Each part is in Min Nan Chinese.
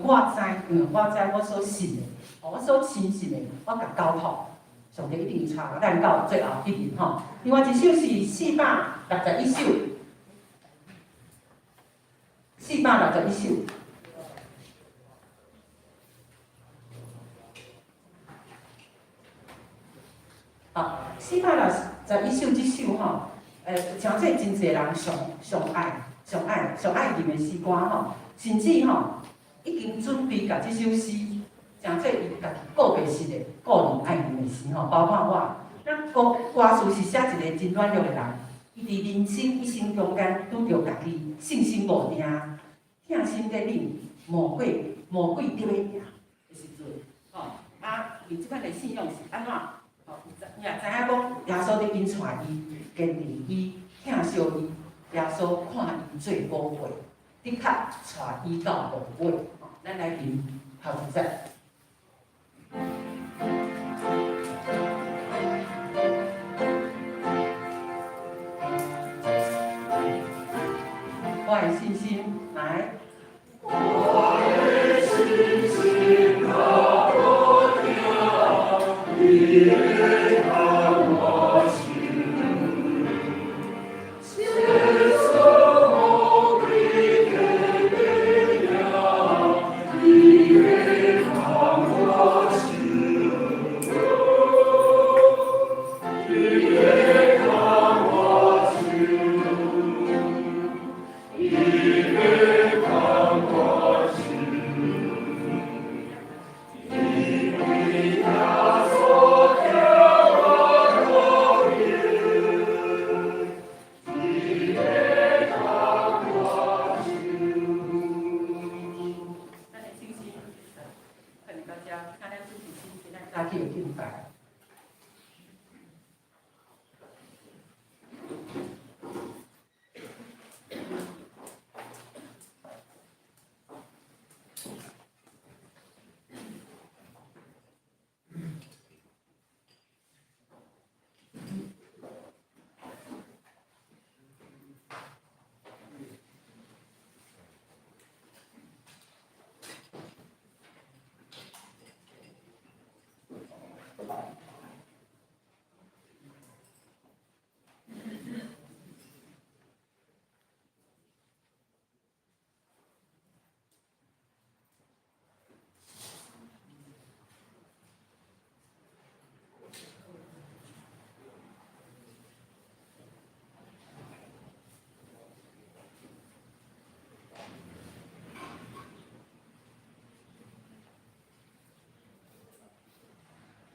我知，因為我知我所信的，我所親信的，我共交託，上帝一定會帶咱到最後彼日吼。另外一首是461首，四百六十一首。啊，四百六十一首這首吼，像這真濟人上上愛、上愛、上愛吟的詩歌吼，甚至吼已經準備共這首詩，誠做伊家己個別式的個人愛吟的詩吼，包括我。咱歌歌詞是寫一個真軟弱的人，伊佇人生一生中間拄著家己信心無定、疼心咧冷、魔鬼魔鬼佇咧贏的時陣，吼啊，伊這款的信仰是按怎？吼，伊也知影講耶穌佇緊帶伊、堅持伊、疼惜伊，耶穌看伊做寶貝，的確帶伊到墓尾。吼，咱來吟頭一節。我的信心來。我的信心若無定，你會牽我手。千手魔鬼的力量，你會牽我手。你會牽我手。你會牽我手。因為耶穌聽我禱求，你會牽我手。咱的信心，歡迎大家，看咱準備信心，咱早起的敬拜。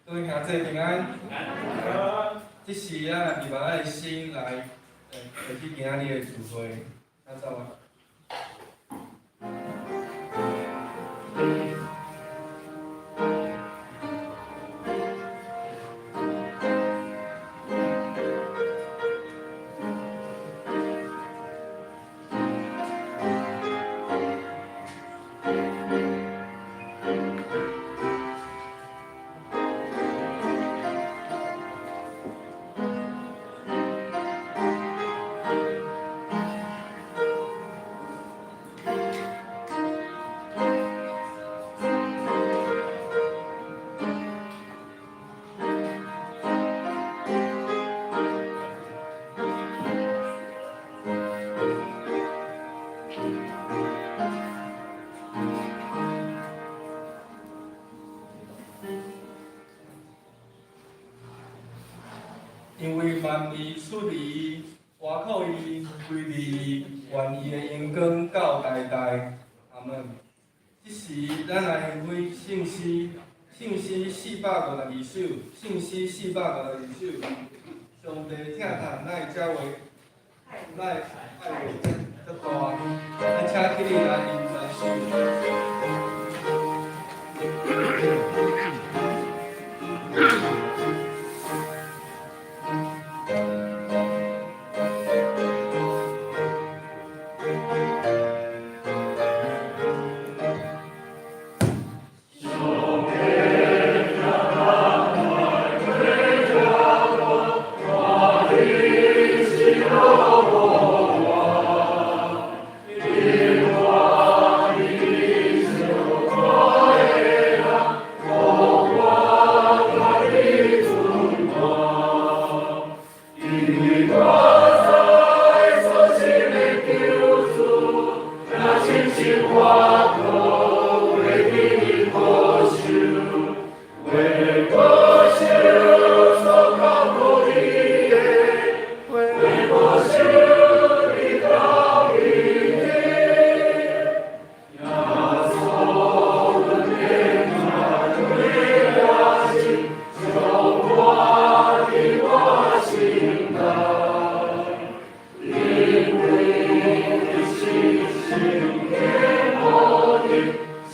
各位兄弟平安。這時咱來預備咱的心來，開始今仔日的聚會，請走啊。因為萬義出於伊，活靠伊，歸佇伊，願伊的榮光到代代。阿門。這時，咱來欣賞聖詩，聖詩452首，聖詩452首。上帝疼痛，哪會這話，哪會愛話這大？咱請起立來吟三首。上帝疼痛哪會這大？看伊喜樂無完，你看伊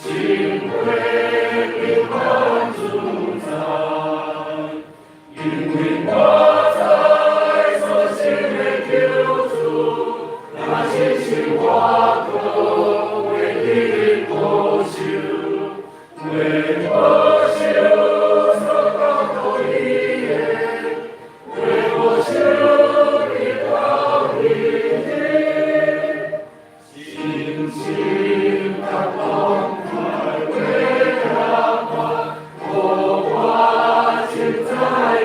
心会平安自在，因为我知所信的救主，若亲像我阁袂得保守，袂保守所交托伊的，袂保守直到彼日，深深感动快过我，予我凊彩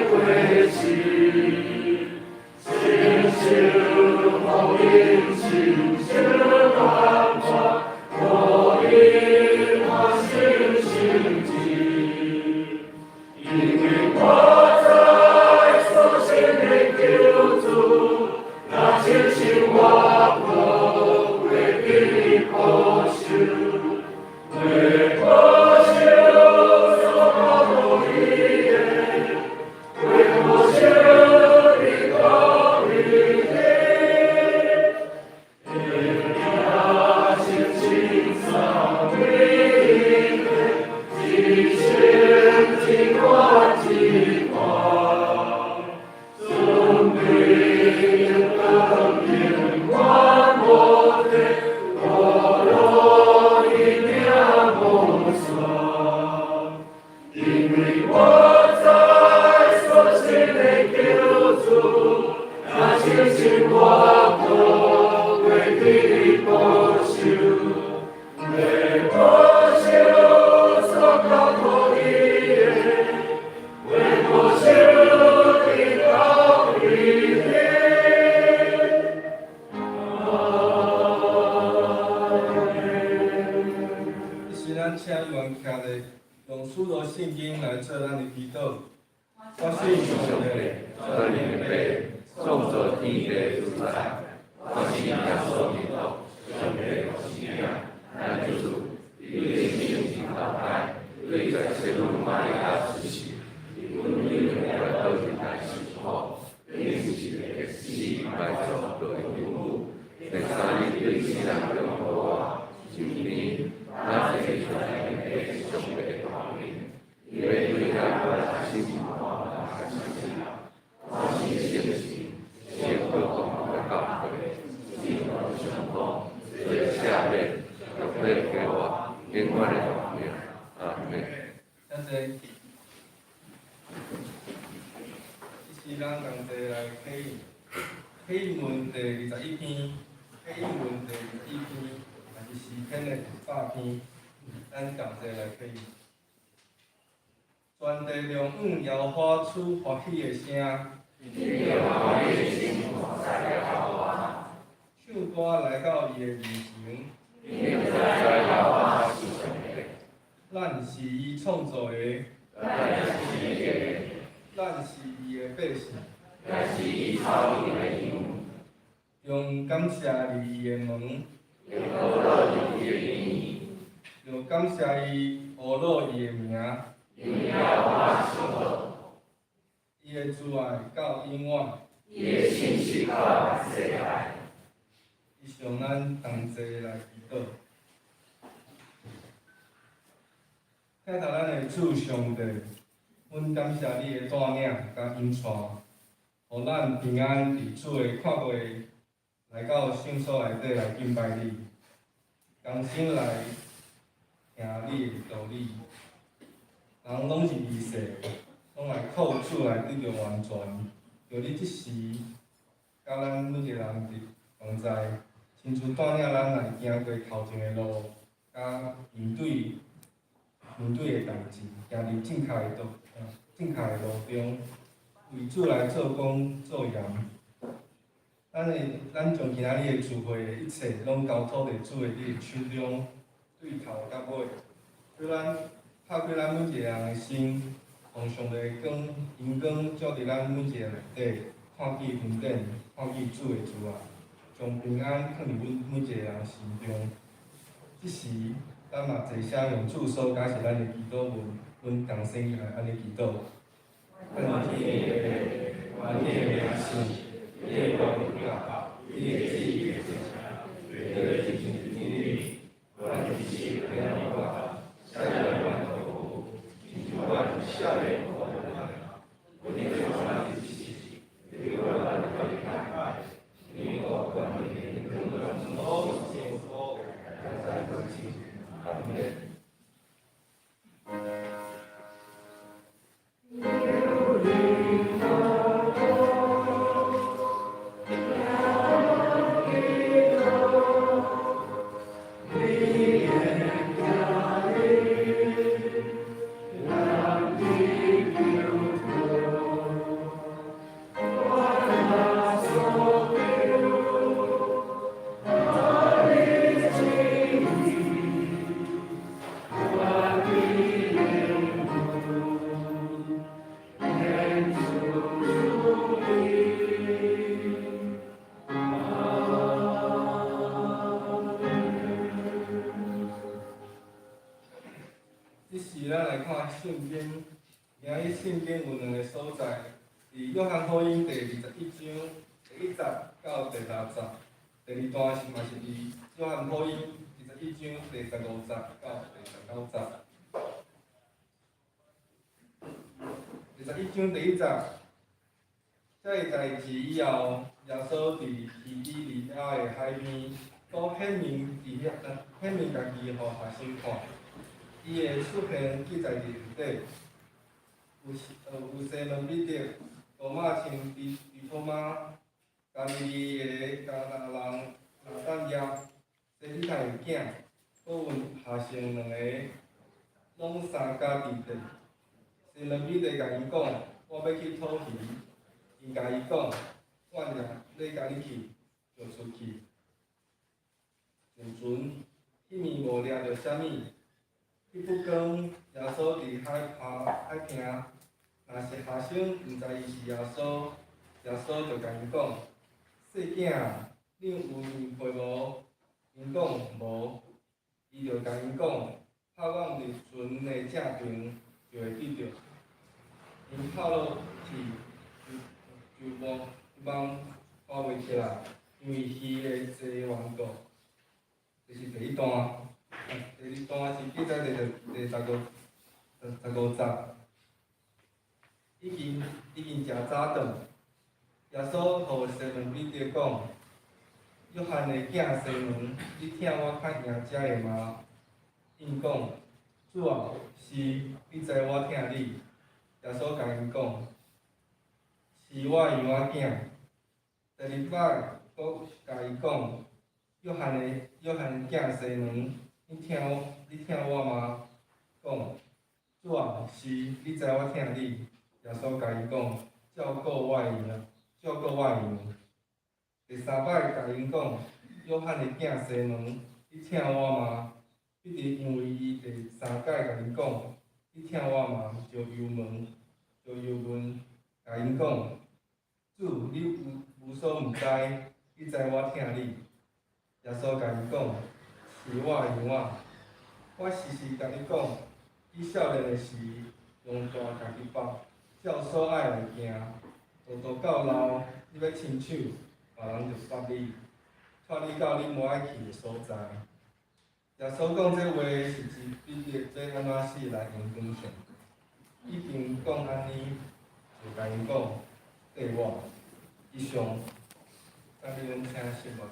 过时，亲像福音深受感化，予伊欢心心志。因为我知所信的救主，若亲像我阁袂得保守，袂保守所交托伊的，袂保守直到彼日。会行深三位一体，一生一贯一贯，准备荣光永远无退，无落伊命无散。因为我知所信的救主，若亲像我阁袂得保守，袂保守所交托伊的，袂保守直到彼日。阿门。这时咱请议员徛咧，用使徒圣经来做咱的祈禱。我信上帝，全能的父，創造天地的主宰，我信耶穌基督，上帝的獨生子，咱救主，伊對聖神投胎，對在聖母瑪利亞出世，伊阮為耶穌人來受苦，釘十字架死埋葬落陰府，第三日對死人中復活，升天，咱坐在天父上帝的右邊，伊欲對遐活死判斷死人。我信聖神，聖各公的教會，聖徒相通，罪赦免，肉體復活，永遠的活命。阿門。請坐。這時咱同齊來啟啟文第21篇，啟文第21篇，也是詩篇的第100篇，咱同齊來啟。全地量向耶和華出歡喜的聲，唱歌來到伊的面前。咱是伊創造的，咱是伊的百姓，用感謝入伊的門，用感謝伊呵咾伊的名，伊的慈愛到永遠。以上咱同齊來祈禱。疼疼咱的主上帝，阮感謝你的帶領佮引帶，予咱平安佇主的看顧來到聖所內底來敬拜你，同心來聽你的道理。人攏是微細，攏愛靠主來得著完全。求你這時佮咱每一個人佇同在，親自帶領咱來行過頭前的路，佮面對的代誌，行佇正確的路中，為主來做工做鹽。咱將今仔日的聚會的一切，攏交託佇主的你的手中，對頭到尾，叫咱拍開咱每一個人的心，予上帝的光、榮光照佇咱每一個內底，看見恩典，看見主的慈愛，將平安囥佇阮每一個人心中。這時，咱嘛齊聲用主所教示咱的祈禱文，阮同聲來按呢祈禱。天的父，願你的名聖，你的國臨到，你的旨意成，如同佇天頂，願日子平安。這時咱來看聖經，今日聖經有兩个所在，佇約翰福音第21章第1節到第6節，第二段是嘛是佇約翰福音21章第15節到第19節。21章第1節，這个代誌以後，耶穌佇提比哩亞的海邊，閣顯明佇遐，顯明家己予學生看。伊的出現記載佇內底，有西門彼得、多馬稱低托馬、加利利的迦拿人拿但業、西庇太的囝，閣有學生兩个，攏三家佇咧。西門彼得共𪜶講：我欲去討魚。𪜶共伊講：我若咧共你去，就出去。上船，彼暝無掠著啥物。彼不光，耶穌佇海畔海埕，若是學生毋知伊是耶穌，耶穌就共𪜶講：細囝啊，恁有麵皮無？𪜶講無。伊就共𪜶講：拍網佇船的正爿，就會得著。𪜶拍落去，就網網拖袂起來，因為魚的濟緣故。這是第一段，第二段是記載佇第15節。已經誠早頓，耶穌予西門彼得講：約翰的囝西門，你疼我較贏這个嗎？𪜶講：主啊，是，你知我疼你。耶穌共𪜶講：飼我羊仔囝。第二擺，閣共伊講：約翰的囝西門，你疼我嗎？講：主啊，是，你知我疼你。耶穌共伊講：照顧我的羊，照顧我的羊。第三擺共𪜶講：約翰的囝西門，你疼我嗎？彼得因為伊第三擺共𪜶講：你疼我嗎？就憂悶，共𪜶講：主，你無所毋知，你知我疼你。耶穌共𪜶講：飼我的羊仔。我實實共你講，你少年的時，用帶家己縛，照所愛來行；糊塗到老，你欲伸手，別人就縛你，帶你到你無愛去的所在。耶穌講這話是指彼得欲按怎死來榮光上帝。已經講按呢，就共𪜶講：綴我，以上，今日阮請聖牧師。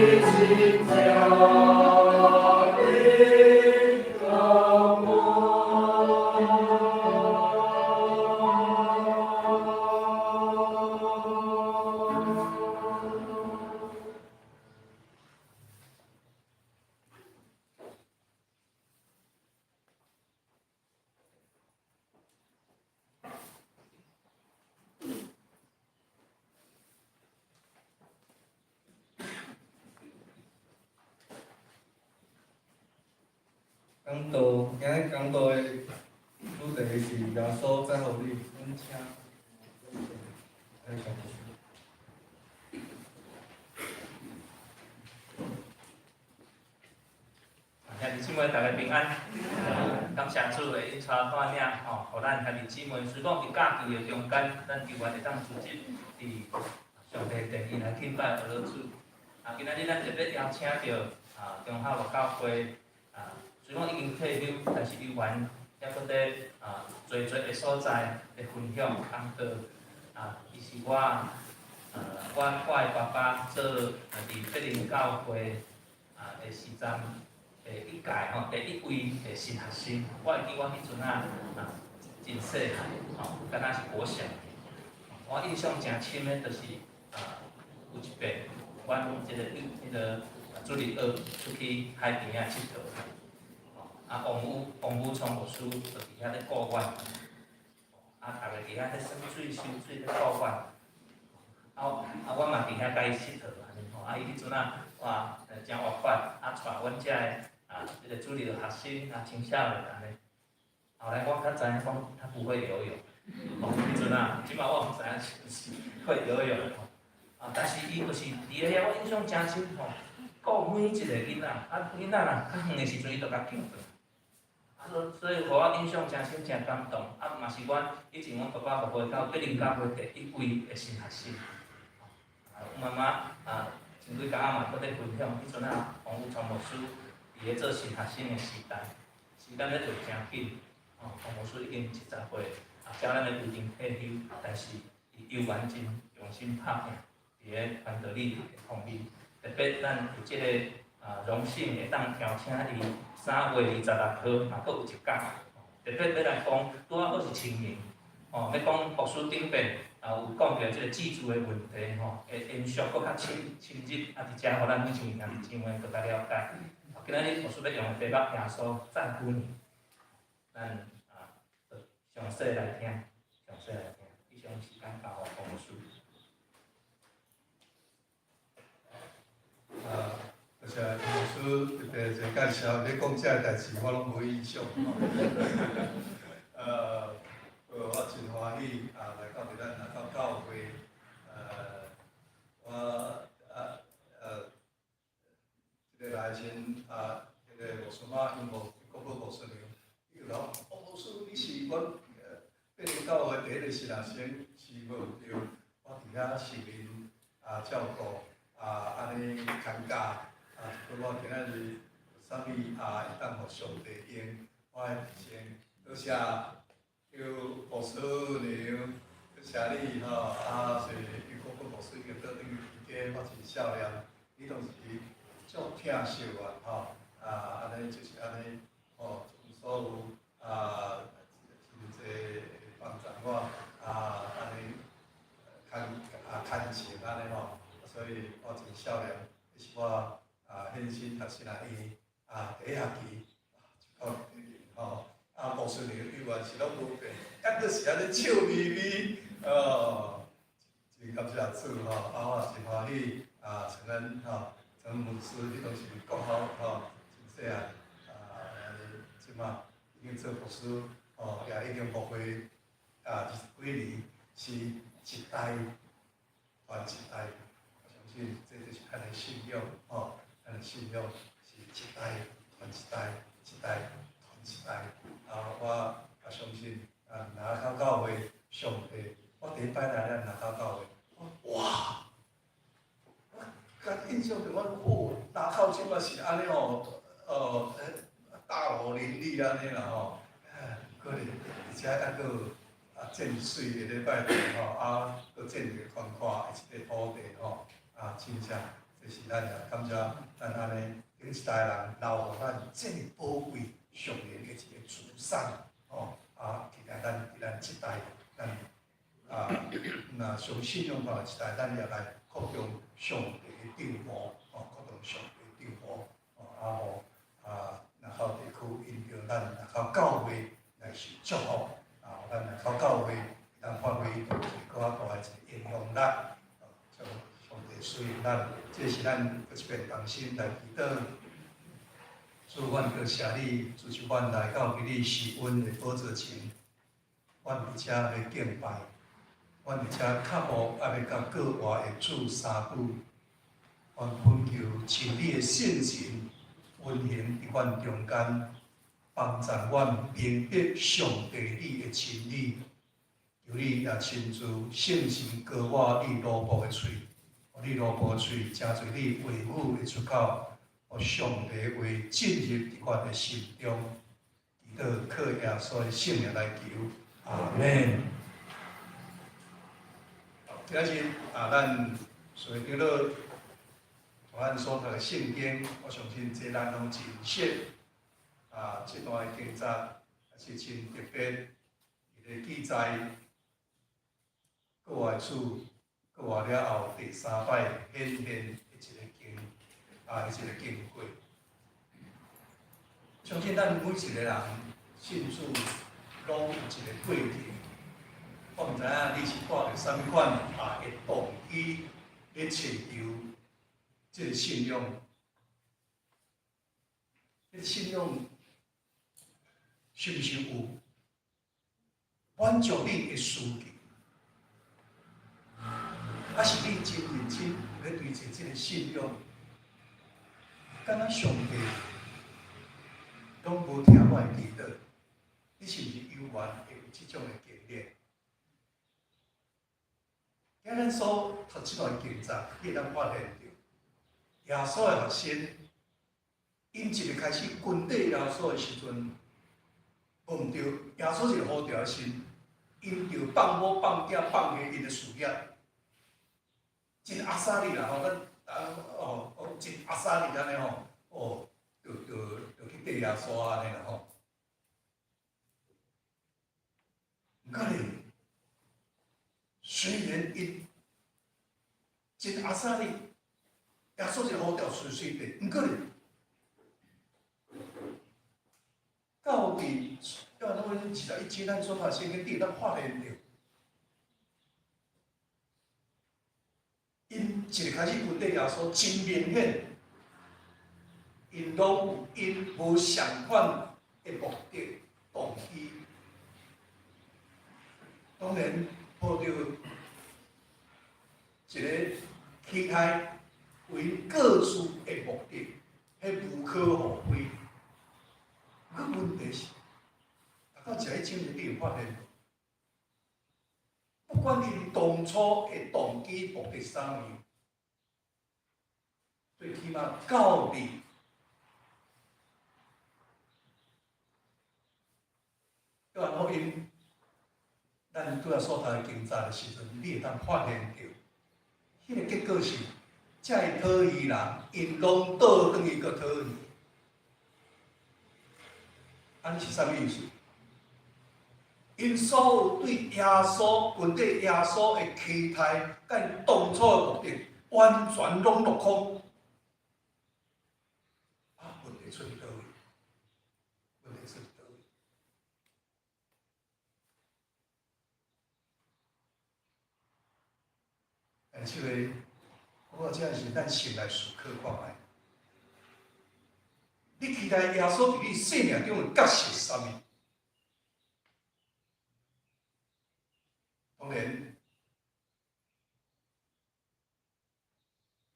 真正的感 讲道，今日讲道的主题是耶稣再予你，阮请来讲。兄弟姊妹，大家平安。感謝主的恩帶帶領，吼，予咱兄弟姊妹，雖講佇假期的中間，咱猶原會當組織佇上帝殿裡來敬拜阿老主。啊，今仔日咱特別邀請著啊，中孝樂教會啊，雖講已經退休，但是猶原猶閣佇啊，濟濟的所在咧分享講道。啊，伊是我，我的爸爸做佇柏林教會啊的時陣。第一屆吼，第一位的新學生，我會記我彼陣仔啊，真細漢，吼，敢若是國小。我印象誠深的，就是啊，有一擺，阮這個彼個主日學出去海邊仔𨑨迌，啊，王武聰牧師就佇遐咧顧阮，啊，逐个佇遐咧耍水、游水咧顧阮，啊，我嘛佇遐佮伊𨑨迌按呢吼，啊，伊彼陣仔哇，誠活潑，啊，帶阮遮的。啊，這個主日學生啊，青少年按呢。後來我才知影講，他不會游泳。哦，彼陣啊，這擺我毋知影是毋是會游泳吼。啊，但是伊就是佇咧遐，我印象誠深吼，顧每一個囡仔，啊，囡仔若較遠的時陣，伊就共叫轉來。啊，所以予我印象誠深，誠感動。啊，嘛是阮以前阮爸爸牧會到柏林教會第一位的新學生。啊，阮媽媽啊，前幾工仔嘛閣咧分享，彼陣啊，王武聰牧師。佇咧做新學生的時代，時間咧過誠緊，吼，王牧師已經70歲，啊，照咱的規定退休，但是伊猶原真用心拍拼，佇咧傳道理的方面，特別咱有這個啊榮幸會當邀請伊3月26號嘛，閣有一講，特別欲來講，拄仔好是清明，吼，欲講牧師頂擺啊有講著這個祭祀的問題，吼，會延續閣較深深入，啊，佇遮予咱每一位兄弟姊妹閣較了解。今仔日牧師欲用的題目，耶穌讚許你，咱啊，詳細來聽，詳細來聽，以上時間交予黃牧師。啊，多謝牧師特別一個介紹，你講這个代誌，我攏無印象。我真歡喜啊，來到佇咱林口教會，我這個來先啊，彼個牧師媽因無國寶牧師娘，伊就講，哦，牧師你是阮柏林教會第一個新學生，是無對，我佇遐受恁啊照顧啊，按呢看教啊，我今仔日有啥物啊，會當予上帝用，我的一生多謝叫牧師娘，多謝你吼，啊，是伊國寶牧師已經倒轉去家，我真少年，你當時。足疼惜我吼，啊，按呢就是按呢，吼，所有啊，真濟幫助我啊，按呢牽啊牽情按呢吼，所以我真少年，這是我啊獻身讀神學院啊第一學期就到吼，啊牧師娘猶原是攏無變，猶閣是按呢笑眯眯，哦，真感謝主吼，啊我真歡喜啊，承恩吼。陳牧師，彼當時國校吼，真細漢，啊，這馬已經做牧師，吼，也已經牧會啊，20幾年，是一代傳一代，我相信這就是咱的信仰，吼，咱的信仰是一代傳一代，一代傳一代，啊，我也相信啊，林口教會上帝，我第一擺來咱林口教會，哇！佮印象中我哦，林口這擺是按呢吼，大樓林立按呢啦吼，閣咧，而且猶閣有啊真媠的禮拜堂吼，啊閣建一個寬闊的一個土地吼，啊真正這這是咱也感謝咱按呢頂一代人留予咱這麼寶貴屬靈的一個資產，吼啊！期待咱佇咱這代，咱啊若相信仰的這代，咱也來擴張上帝的帳幕，吼，擴張上帝的帳幕，吼啊，予啊林口地區因著咱林口教會來受祝福，啊，予咱林口教會會當發揮一個閣較大的一個影響力，將上帝使用咱，這是咱閣一遍同心來祈禱。主，阮感謝你，主就阮來到佇你施恩的寶座前，阮佇遮欲敬拜，阮佇遮腳步猶欲共閣活的主相拄，阮懇求親你的聖神運行佇阮中間，幫助阮明白上帝你的真理，求你也親自聖神膏抹你奴僕的喙，予你奴僕的喙成做你話語的出口。予上帝話進入佇阮的心中，祈禱靠耶穌的聖名來求，阿門。今仔日啊，咱隨長老咱所讀的聖經，我相信這咱攏真熟。啊，這段的經節也是真特別，伊咧記載復活主復活了後第三擺顯現的一個經。啊，一個經過。相信咱每一個人信主，攏有一個過程。我毋知影你是帶著啥物款啊的動機咧尋求這個信仰。這個信仰是毋是有滿足你的需求？抑是你真認真咧追尋這個信仰？敢若上帝攏無聽我的祈禱，你是毋是猶原會有這種的經驗？今咱所讀這段經節，你會當發現著，耶穌的學生，𪜶一个開始跟綴耶穌的時陣，無毋對，耶穌一个呼召的時，𪜶就放某放囝放下𪜶的事業，真阿莎力啦吼，咱啊哦哦真阿莎力按呢吼，哦，就就就去綴耶穌按呢啦吼。毋過咧，雖然𪜶真阿莎力，耶穌一呼召隨隨綴，毋過咧，到佇約翰福音21章，咱所讀聖經，你會當發現著，𪜶一開始跟綴耶穌真明顯，𪜶攏有𪜶無相款的目的動機。當然，抱著一個期待為各自的目的，彼無可厚非。可問題是，讀到這一章，你會發現，不管𪜶當初的動機目的是啥物，最起碼到佇約翰福音，咱拄仔所讀的經節的時陣，你會當發現著，彼個結果是，這个討伊人，𪜶攏倒轉去閣討伊。按呢是啥物意思？𪜶所有對耶穌、跟綴耶穌的期待，佮𪜶當初的目的，完全攏落空。啊，問題出佇佗位？問題出佇佗位？但是咧，我這是咱先來思考看覓。你期待耶穌佇你生命中的角色是啥物？當然，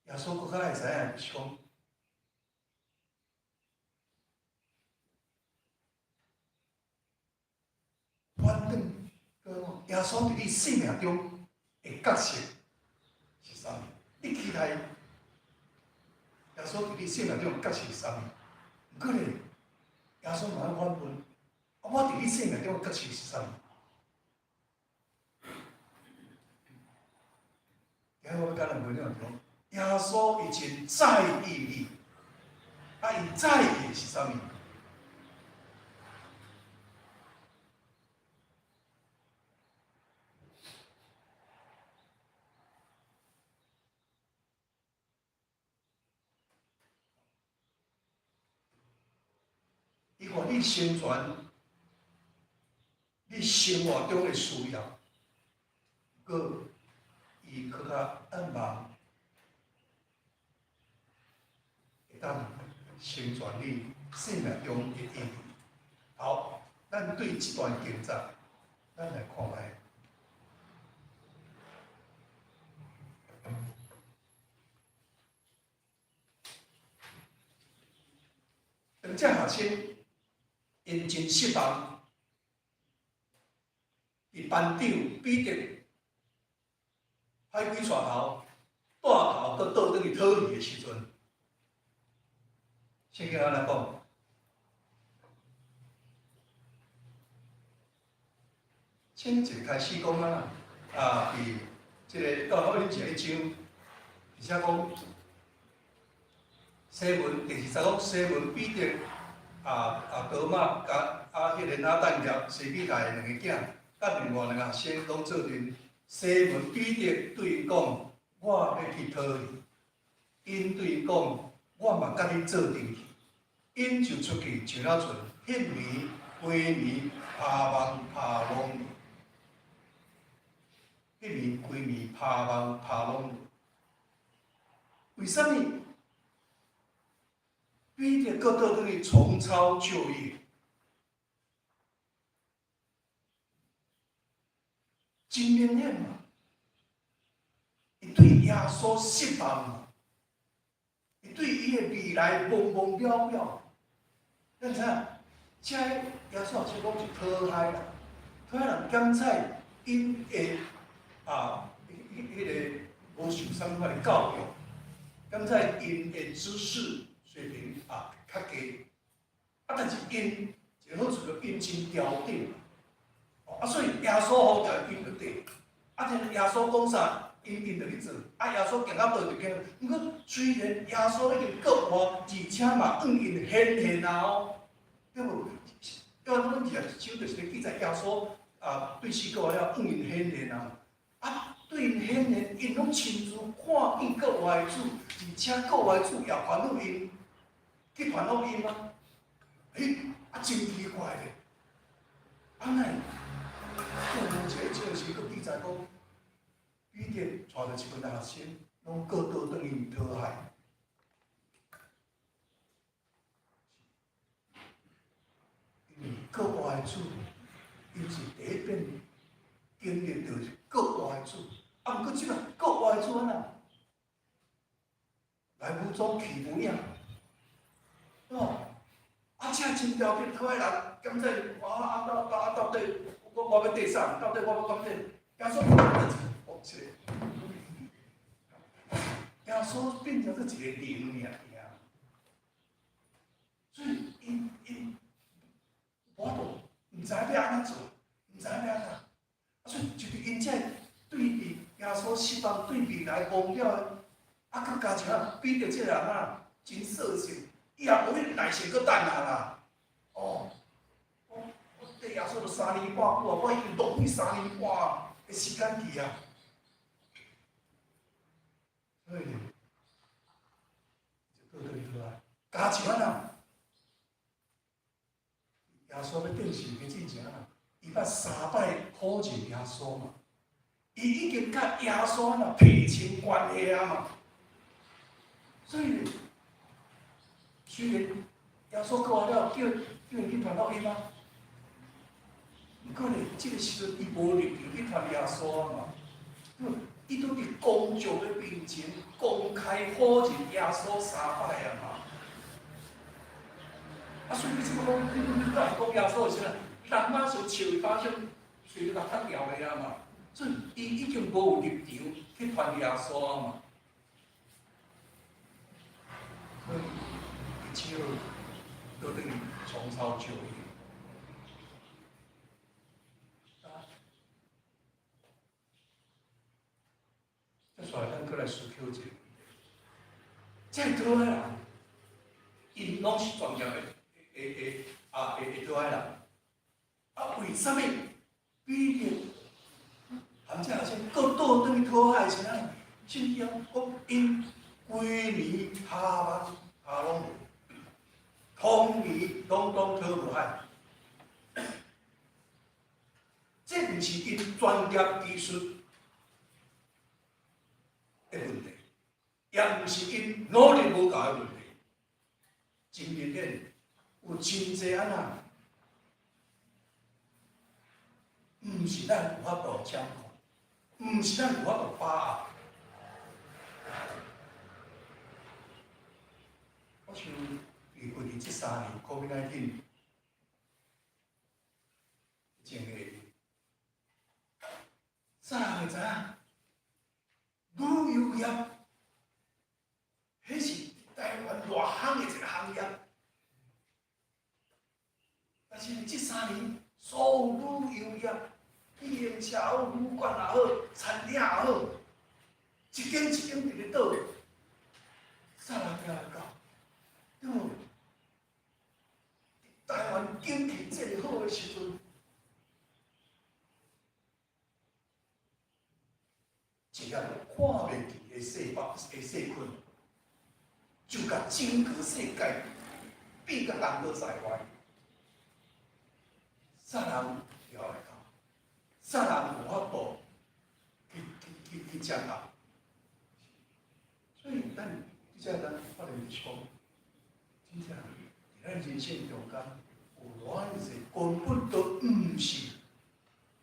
耶穌閣較愛知影就是講，反轉，耶穌佇你生命中的角色是啥物？你期待耶穌佇你生命中的角色是啥物？毋過咧，耶穌嘛愛反問：啊，我佇你生命中的角色是啥物？今日我欲佮咱分享講，耶穌伊真在意你，啊，伊在意的是啥物？伊願你成全你生活中的需要，閣伊閣較盼望會當成全你生命中的意義。好，咱對這段經節，咱來看覓。當這學生𪜶真失望，佇班長彼得歹鬼帶頭，帶頭閣倒轉去討伊的時陣，聖經按怎講？先一開始講啊，啊，佇這个到後面一章，而且講西門第二十講西門彼得啊啊多馬佮啊彼个拿但業西庇太的兩個囝，佮另外兩個學生攏做陣。西門彼得對𪜶講：我欲去討伊。𪜶對伊講：我嘛佮你做陣去。𪜶就出去上了船，彼暝規暝拋網拋攏。彼暝規暝拋網拋攏。為啥物？彼得閣倒轉去重操舊業，真明顯嘛！伊對耶穌失望嘛，伊對伊的未來茫茫渺渺。咱知影，這耶穌學生講是討海人，討海人檢採𪜶的啊，彼个無受啥物款的教育，檢採𪜶的知識水平啊較低，啊，但是𪜶一個好處就𪜶真刁鑽，啊，所以耶穌予著𪜶就綴，啊，聽耶穌講啥，𪜶就去做，啊，耶穌行到佗就行。毋過雖然耶穌已經復活，而且嘛向𪜶顯現啊哦，對無？約翰福音二十一章就是咧記載耶穌啊對死過了向𪜶顯現啊，啊，對𪜶顯現，𪜶攏親自看見復活的主，而且復活的主也吩咐𪜶去傳福音啊。欸，啊真奇怪咧，啊哪會？過無一個章時，閣記載講，彼得帶著一群學生，攏閣倒轉去討海。因為復活的主，伊是第一遍經歷著復活的主，啊，毋過這個復活的主按怎？來無蹤去無影，哦，啊，這真特別，討海人敢在啊啊到啊到底我欲綴啥？到底我欲綴？耶穌哦，這個耶穌變成做一個靈爾爾，所以𪜶𪜶無法度，毋知欲按怎做，毋知欲按怎，啊，所以就是𪜶這對佇耶穌失望，對未來茫了的，啊，閣加上彼得這個人啊，真率性，伊也無彼個耐性閣等啊啦，哦，我綴耶穌都3年半久啊，我已經浪費3年半的時間去啊，所以就倒轉去來，加上啊，耶穌欲釘十字架之前啊，伊捌三擺否認耶穌嘛，伊已經佮耶穌啊撇清關係啊嘛，所以雖然耶穌復活了，叫𪜶去傳福音啊，毋過呢，這個時陣伊無立場去傳耶穌啊嘛，伊都佇公眾的面前公開否認耶穌三擺啊嘛，啊，所以你這擺講，你敢會講耶穌的時陣，人馬上笑伊把聲，隨就共踢掉的啊嘛，所以伊已經無有立場去傳耶穌啊嘛，所以伊只好倒轉去重操舊業。接下來，咱閣來思考一個問題。這討海人，𪜶攏是專業的，的的啊的的討海人。啊，為啥物彼得含這學生閣倒轉去討海的時陣，聖經講𪜶規暝下網下攏無，通暝攏總討無海。這毋是𪜶專業技術的問題，也毋是𪜶努力無夠的問題。真明顯，有真濟按怎，毋是咱有法度掌控，毋是咱有法度把握。我想，佇過去這3年，COVID-19 真個，啥人會知影？旅遊業，彼是台灣偌夯的一個行業。但是這3年，所有旅遊業，旅行社好，旅館也好，餐廳也好，一間一間佇咧倒，啥人聽會到？對無？台灣景氣這麼好的時陣，一粒看袂見的細胞的細菌，就共整個世界變甲東倒西歪。啥人料會到？啥人有法度去去去去掌握？所以咱這咱發現就是講，真正佇咱人生中間有偌濟根本都毋是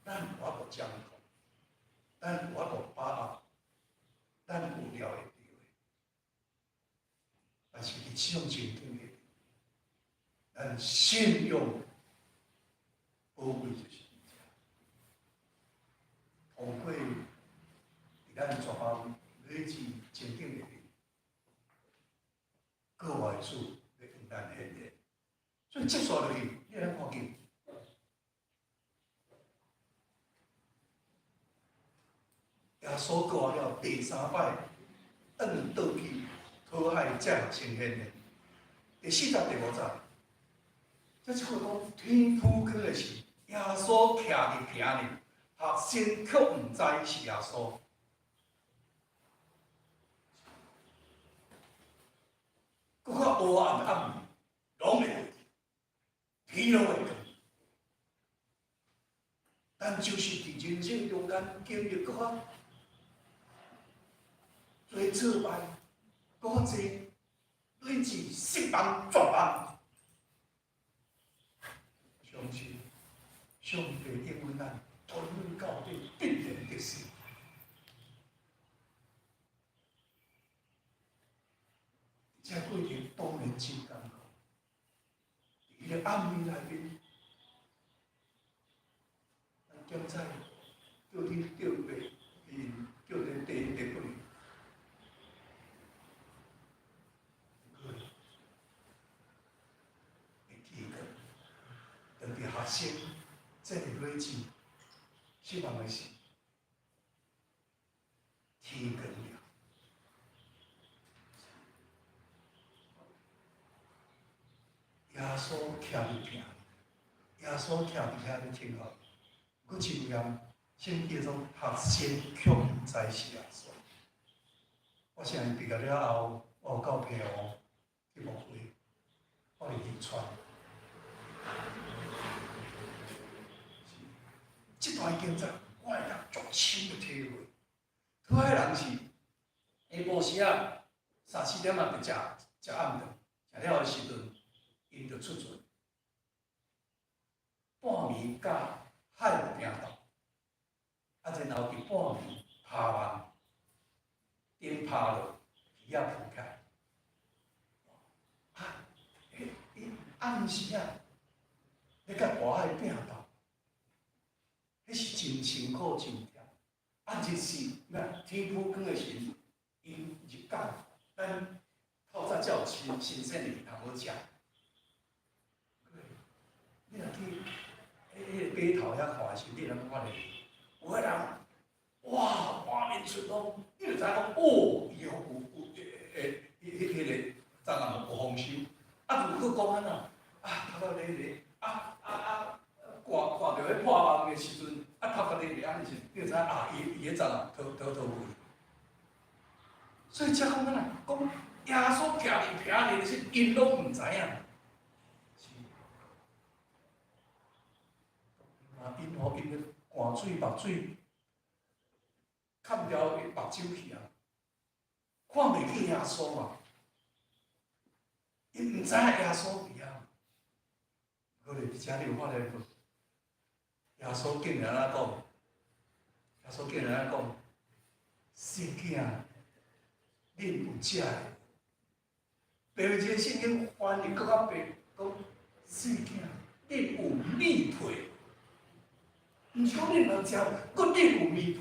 咱有法度掌控，咱有法度把握，咱有料會著的。但是佇這種情景下，咱信仰寶貴就是佇遮。通過佇咱全方位這情景內面，閣外主欲向咱顯現。所以接續落去，你會看見耶穌過了第三擺，轉倒去討海才學生顯現。第4節第5節，這這句講天浮光的時，耶穌徛佇坪裡，學生卻毋知是耶穌。閣較黑暗的暗暝，攏會天攏會光。但就是佇人生中間經歷閣較濟挫敗，閣較濟對自失望絕望。相信上帝應允咱，團圓到底必然得勝。這過程當然真艱苦，佇彼個暗暝內面，咱檢查叫恁叫爸，𪜶叫恁弟弟過來，會記得，當佇學生這個日子，失望的是天光了。耶穌徛佇坪，耶穌徛佇遐咧聽候，閣真嚴，聖經中學生卻毋知是耶穌。我相信畢業了後，我有到澎湖去牧會，我佇漁村。這段經節，我會當足深的體會。討海人是下晡時仔三四點仔就食食暗頓，食了的時陣，𪜶就出船，半暝佮海拚鬥，啊，然後佇半暝拋網，頂拋落，魚仔浮起來。啊，欸，暗時仔，咧佮大海拚鬥，彼是真辛苦、真忝。啊，日時那天浮光的時陣，𪜶入港，咱透早才有新新鮮的魚通好食。你若去彼個碼頭遐看的時，你通發現有的人，哇，滿面春風，你就知影講，哦，伊有有欸欸，彼彼個閣講按怎？啊，頭殼咧咧，啊啊啊，看看著彼破網的時陣，啊頭殼咧咧，按呢時，你就知影啊，伊伊彼陣啊，逃逃逃去。所以才講按怎？講耶穌徛佇遐爾時，𪜶攏毋知影。是。啊，𪜶予𪜶的汗水目水，崁掉目睭去啊，看袂見耶穌嘛。𪜶毋知影耶穌佇遐。閣咧，佇遮你有看著無？耶穌竟然按怎講？耶穌竟然按怎講？細囝，恁有食的無？白話這個聖經翻譯閣較白，講細囝，恁有麵皮，毋是講恁通食，閣恁有麵皮。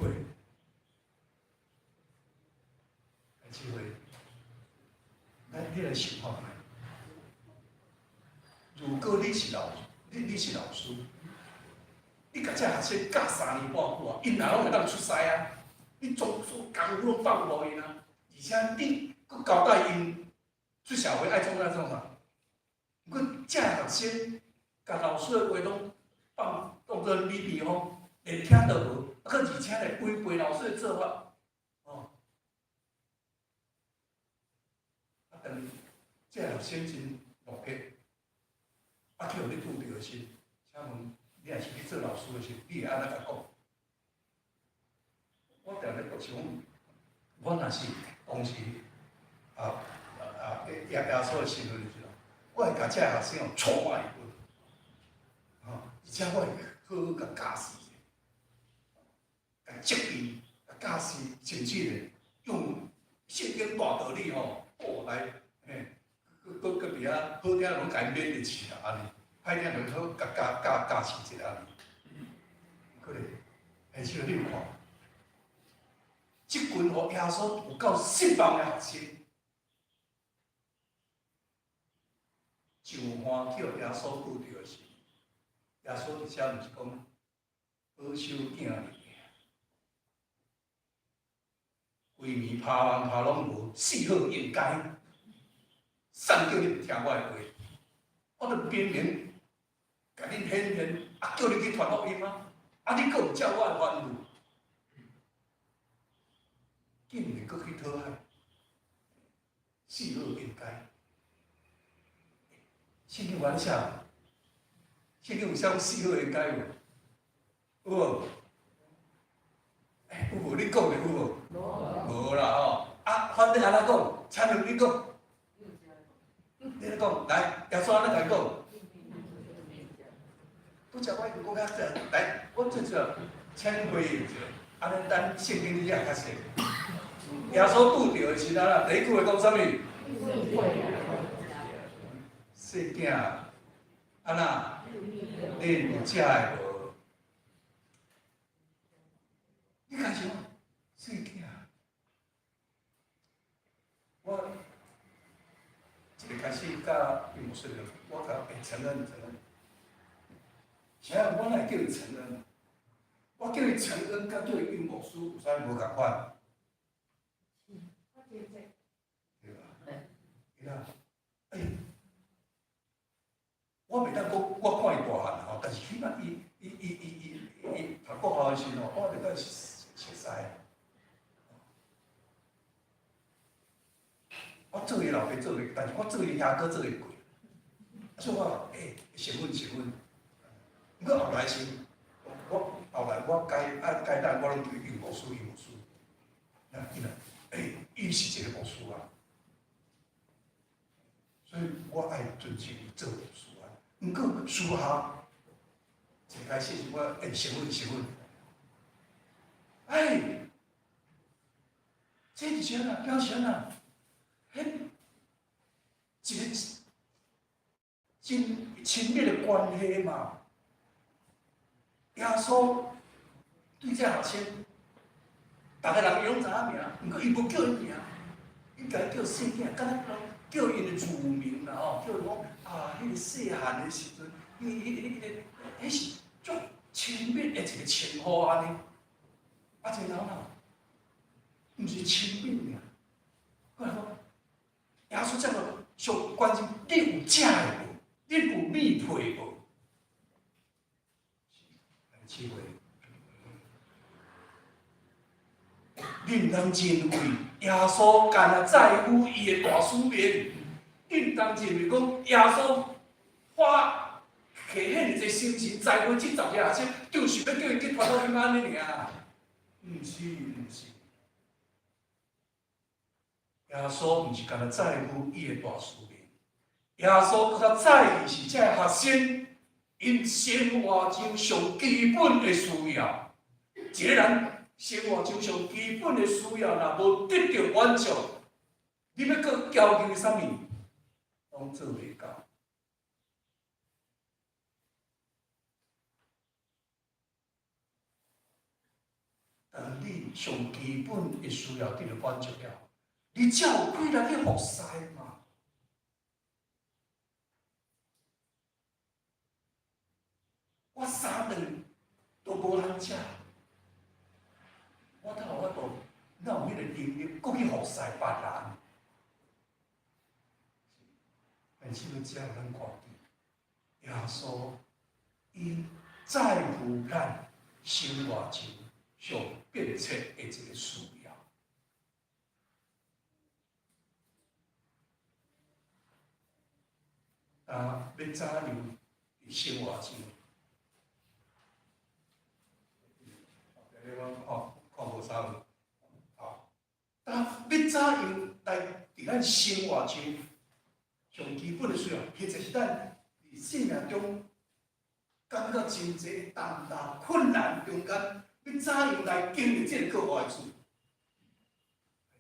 來智慧，來你來想看覓。如果你是老，你是老師，你共這學生教3年半久啊，𪜶若攏會當出師啊，你總做功夫攏放予𪜶啊，而且你閣交代𪜶出社會愛創啥創啥。毋過這學生共老師的話攏放當做耳邊風，連聽都無，啊，閣而且咧違背老師的做法，哦，啊，當這學生真落魄。啊，去予你拄著的時，請問你若是去做老師的時，你會按怎共講？我定咧想，我若是當時啊啊耶耶穌的身份的時陣，我會共這學生哦臭罵一頓，吼，而且我會好好共教示者，共責備、共教示，甚至咧用聖經大道理吼，哦來嘿。閣閣閣佇遐好聽攏共𪜶勉勵起來按呢，歹聽就好共教教教示一下按呢。閣咧，下次你有看，這群予耶穌有夠失望的學生，上岸去予耶穌拄著的時，耶穌佇遮毋是講保守囝兒，規暝拋網拋攏無，四好應該。啥人叫你毋聽我的話？我著明明共恁顯現，啊叫你去傳福音啊，啊你閣毋照我的吩咐，竟然閣去討海，四好應該。聖經有按呢寫無？聖經有寫四好應該無？有無？欸，有無？你講的有無？無啦吼。啊，反正按怎講？請問你講。你咧講，來，耶穌按怎共伊講？拄才我已經講較濟，來，我最主要請你回應一下，按呢咱聖經你才會較熟。耶穌拄著的時陣啊，第一句話講啥物？細囝，按怎？恁有食的無？你敢想？細囝，我。一開始佮伊牧師聊，我共欸承恩承恩，啥人我哪會叫伊承恩？我叫伊承恩，佮叫伊牧師有啥物無仝款？對吧？伊啦，欸，我袂當講我看伊大漢吼，但是起碼伊伊伊伊伊伊讀國校的時陣吼，我就佮伊熟似。我做伊老爸做袂，但是我做伊兄哥做會過。所以我欸，承恩承恩。毋過後來是，我後來我改啊改單，我攏叫伊牧師，伊牧師。那伊若欸，伊是一個牧師啊，所以我愛尊敬伊做牧師啊。毋過私下一開始是我欸承恩承恩。哎，這是啥啊？表示啥？彼一個真親密的關係嘛。耶穌對這學生，逐个人伊攏知影名，毋過伊無叫𪜶名，伊共叫細囝，敢若叫𪜶的乳名啦吼，叫伊講啊，彼個細漢的時陣，彼、彼、彼個，彼是足親密的一個稱呼按呢。啊，這個人啊，毋是親密爾，過來講，耶穌這麼上關心你有食的無？恁有物配無？姊妹，恁毋通認為耶穌干焦在乎伊的大使命，恁毋通認為講耶穌花下遐爾濟心神栽培這十個學生，就是欲叫𪜶去傳福音按呢爾。毋是，毋是。耶穌毋是干焦在乎伊的大使命，耶穌閣較在意是這个學生𪜶生活中上基本的需要。一个人生活中上基本的需要，若無得著滿足，你欲閣要求啥物，攏做袂到。當你上基本的需要得著滿足了，你才有氣力去服侍嘛。我三頓都無通食，我哪有法度，哪有彼个能力，閣去服侍別人？但是欲遮予咱看見，耶穌伊在乎咱生活中上迫切的一个需要。啊，欲怎樣佇生活中？我看看無啥物，好。但欲怎樣來佇咱生活中上基本的需要，或者是咱佇生命中感覺真濟重擔、困難中間，欲怎樣來經歷這个過活的事？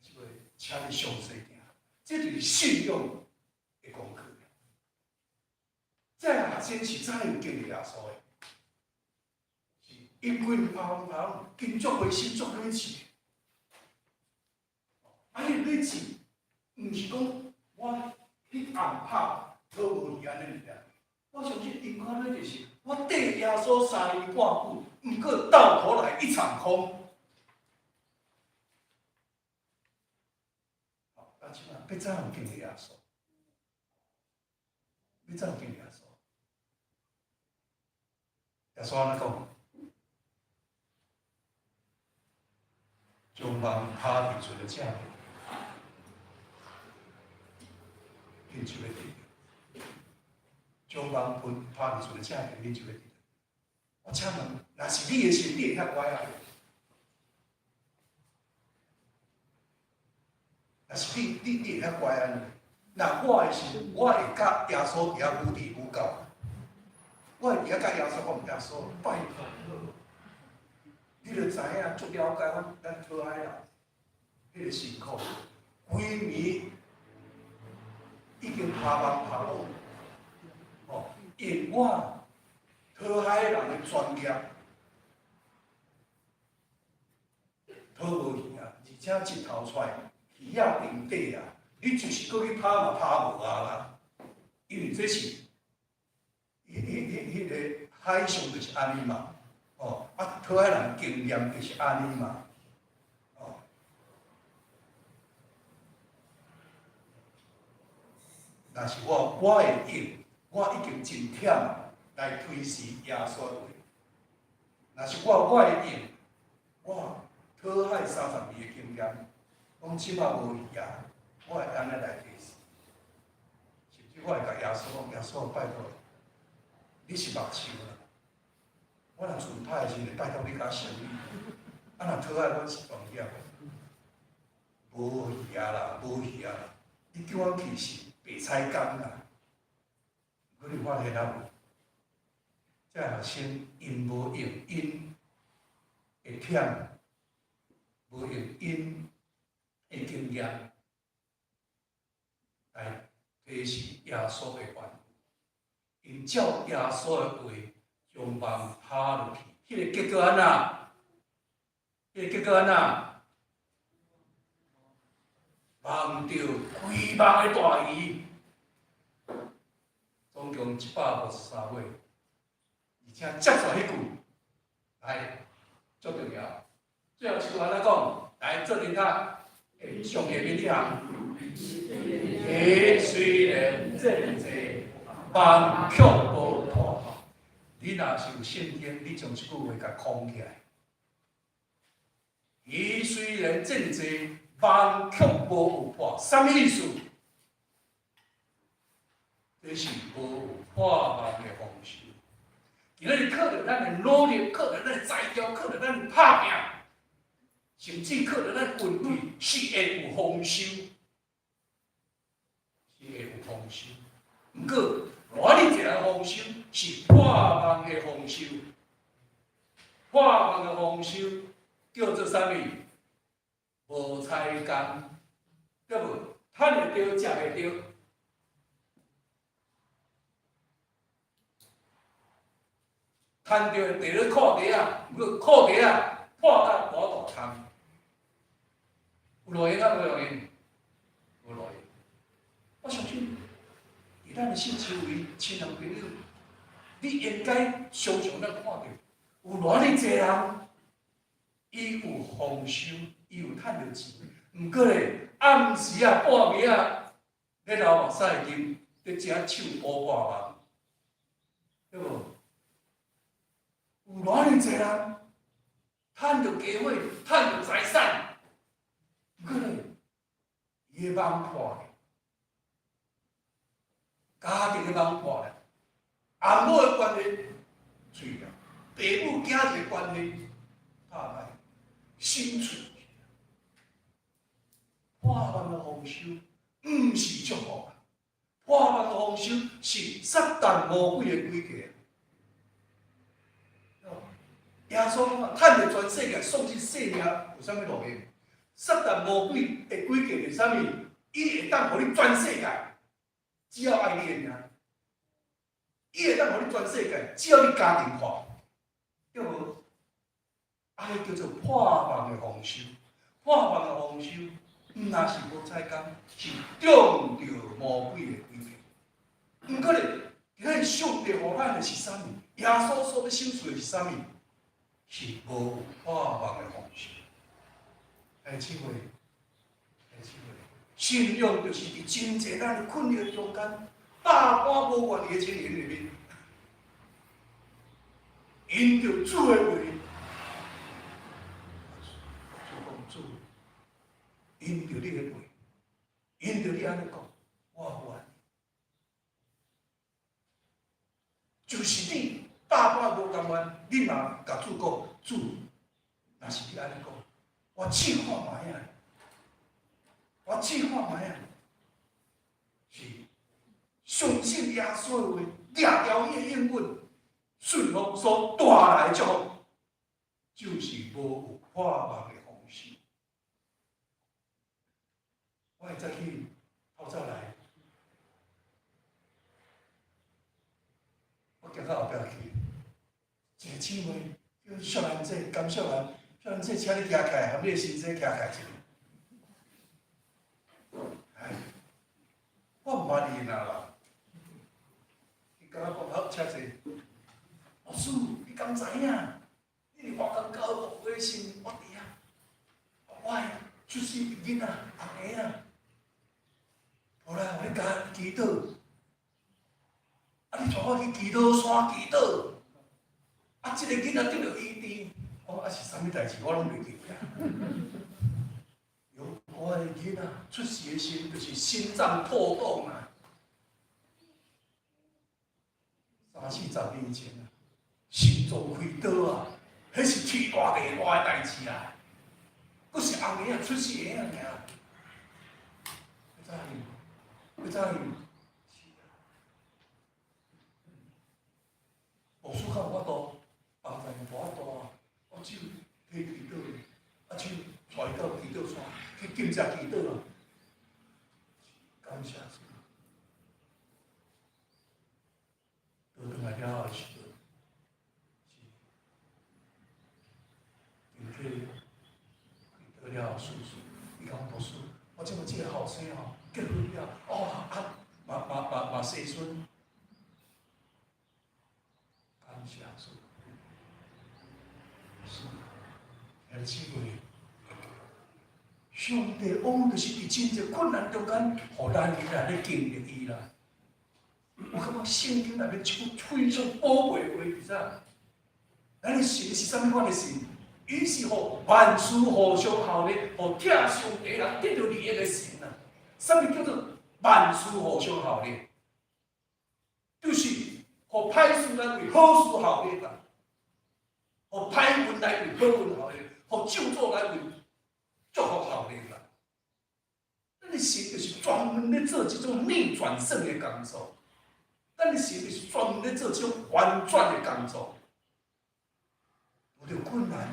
這個請你詳細聽，這就是信仰的功課。這个學生是怎樣經歷耶穌的？是𪜶規跑跑，跟足開心、足熱情。啊，彼個熱情，毋是講我去暗拍討無魚按呢爾。我相信𪜶看咧就是，我綴耶穌三年半久，毋過到頭來一場空。好，啊，這擺欲怎樣經歷耶穌？欲怎樣經歷耶穌？耶穌按怎講？將網拋佇船的正面，恁就會得著。將網拋佇船的正面，恁就會得著。我請問，若是你的時，你會遐乖啊？若是你，你會遐乖按呢？若我的時，我會佮耶穌佇遐愈治愈到。我會佇遐佮耶穌講，耶穌，拜託，你著知影，足了解阮咱討海人彼个辛苦，規暝已經拋網拋落，吼，用我討海人的專業，討無魚啊，而且日頭出來，魚仔平底啊，你就是閣去拋嘛拋無啊啦，因為這是，彼个海上就是按呢嘛。哦，啊，討海人經驗就是按呢嘛，哦。若是我，我會用，我已經真忝來推遲耶穌的話。若是我，我會用，我討海30年的經驗，講這擺無魚啊，我會按呢來推遲。甚至我會共耶穌講：耶穌，拜託，你是目睭啦。我若船歹時，拜託你共我修理。啊，若討海，阮是專業的，無魚啊啦，無魚啊啦！你叫阮去是白采工啦。毋過你發現啊無？這個學生𪜶無用𪜶的忝，無用𪜶的經驗來提示耶穌的吩咐，𪜶照耶穌的話。將網拋落去，彼个結果按怎？彼个結果按怎？網著規網的大魚，總共153尾，而且接續彼句來足重要。最後一句按怎講？來做陣仔，上下面這行，魚雖然漸濟，網卻無破。你若是有聖經，你將這句話共框起來。魚雖然真濟，網卻無有破，啥物意思？這是無有破網的豐收。今仔日靠著咱的努力，靠著咱的才調，靠著咱的拍拚，甚至靠著咱運氣，是會有豐收，是會有豐收。毋過，偌爾濟人豐收是破網的豐收，破網的豐收叫做啥物？無彩工，對無？趁會著，食袂著。趁著會提咧褲底仔，毋過褲底仔破甲無法度趁。有路用啊？無路用？無路用。我相信，佇咱的四周圍親人朋友，你應該常常咧看著，有偌爾濟人，伊有豐收，伊有趁著錢，毋過咧，暗時啊、半暝啊，咧流目屎金，佇遮唱烏破網，對無？有偌爾濟人，趁著機會，趁著財產，毋過咧，伊的網破咧，家庭的網破咧，翁某的關係碎了，爸母囝兒的關係打壞，心碎。破網的豐收，毋是祝福啊！破網的豐收是撒旦魔鬼的詭計。耶穌講啊，趁著全世界喪失性命，有啥物路用？撒旦魔鬼的詭計是啥物？伊會當予你全世界，只要愛你的名，伊會當予你全世界，只要你家庭破，對無？啊，彼叫做破網的豐收，破網的豐收，毋若是無彩工，是中著魔鬼的詭計。毋過咧，今仔日上帝予咱的是啥物？耶穌所欲賞賜的是啥物？是無破網的豐收。兄弟姊妹，兄弟姊妹，信仰就是佇真濟咱的困難中間，百般無願意的情形裡面，因著主的話，就講主，因著你的話，因著你按呢講，我願意。就是你百般無甘願，你嘛共主講，主，若是你按呢講，我試看覓啊，我試看覓啊，是相信耶穌的話，掠牢伊的應允，順服所帶來的祝福，就是無有破網的豐收。我會早起透早來，我行到後壁去，一個姊妹叫秀蘭姐，甘秀蘭，秀蘭姐，請你徛起來，含你的先生徛起來一下。哎，我毋捌𪜶啊啦，伊共我講好，請坐。老師，你敢知影？你佇華岡教會時，我佇遐，我的出世囡仔，紅的啊，無啦，我咧共祈禱，啊，你帶我去祈禱山祈禱，啊，這個囡仔得著醫治，我講啊是啥物代誌，我攏袂記啊。有我的囡仔出世的時陣，就是心臟破洞啊，三四十年前啊，心臟開刀啊，彼是天大地大的代誌啊，閣是紅嬰仔出世的爾。欲怎樣？欲怎樣？牧師較有法度，幫助無法度啊！我手提祈禱，啊手帶伊到祈禱山去禁食祈禱啊！感謝主，倒轉來了後的時陣，是身體開刀了後手術，伊共我牧師，我這擺這個後生吼結婚了，哦啊，嘛嘛嘛嘛生孫。感謝主，是，兄弟姊妹，上帝往往就是佇真濟困難中間，予咱囡仔咧經歷伊啦。我感覺聖經內面這句非常寶貴的話，你知？咱的神是啥物款的神？伊是予萬事互相效力，予疼上帝人得著利益的神啊！啥物叫做萬事互相效力？就是予歹事來為好事效力啦，予歹運來為好運效力，予咒詛來為祝福效力啦。咱的神就是專門咧做這種逆轉勝的工作，咱的神就是專門咧做這種翻轉的工作。有著困難，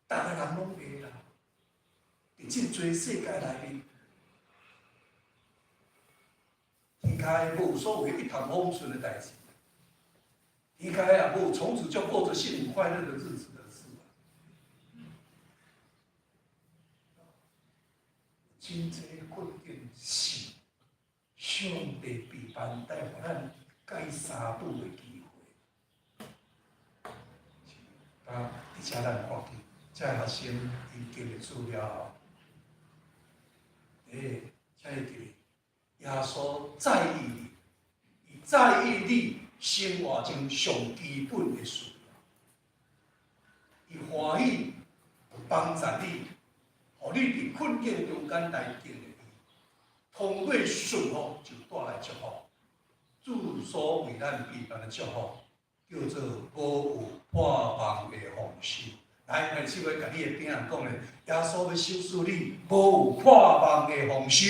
逐個人攏會啦。佇這濟世界內面，天下無所謂一帆風順的代誌，天下也無從此就過著幸福快樂的日子的事。真濟困境是上帝備辦帶予咱佮伊相拄的機會。啊，而且咱看見，這學生𪜶經歷主了後，請會記得，耶穌在意你，伊在意你生活中上基本的需要，伊歡喜幫助你，予你佇困境中間來經歷伊，通過順服就帶來祝福。主所為咱預備的祝福，叫做無有盼望的豐收。來，下手會共你的邊仔講咧，耶穌欲賞賜你無有盼望的豐收。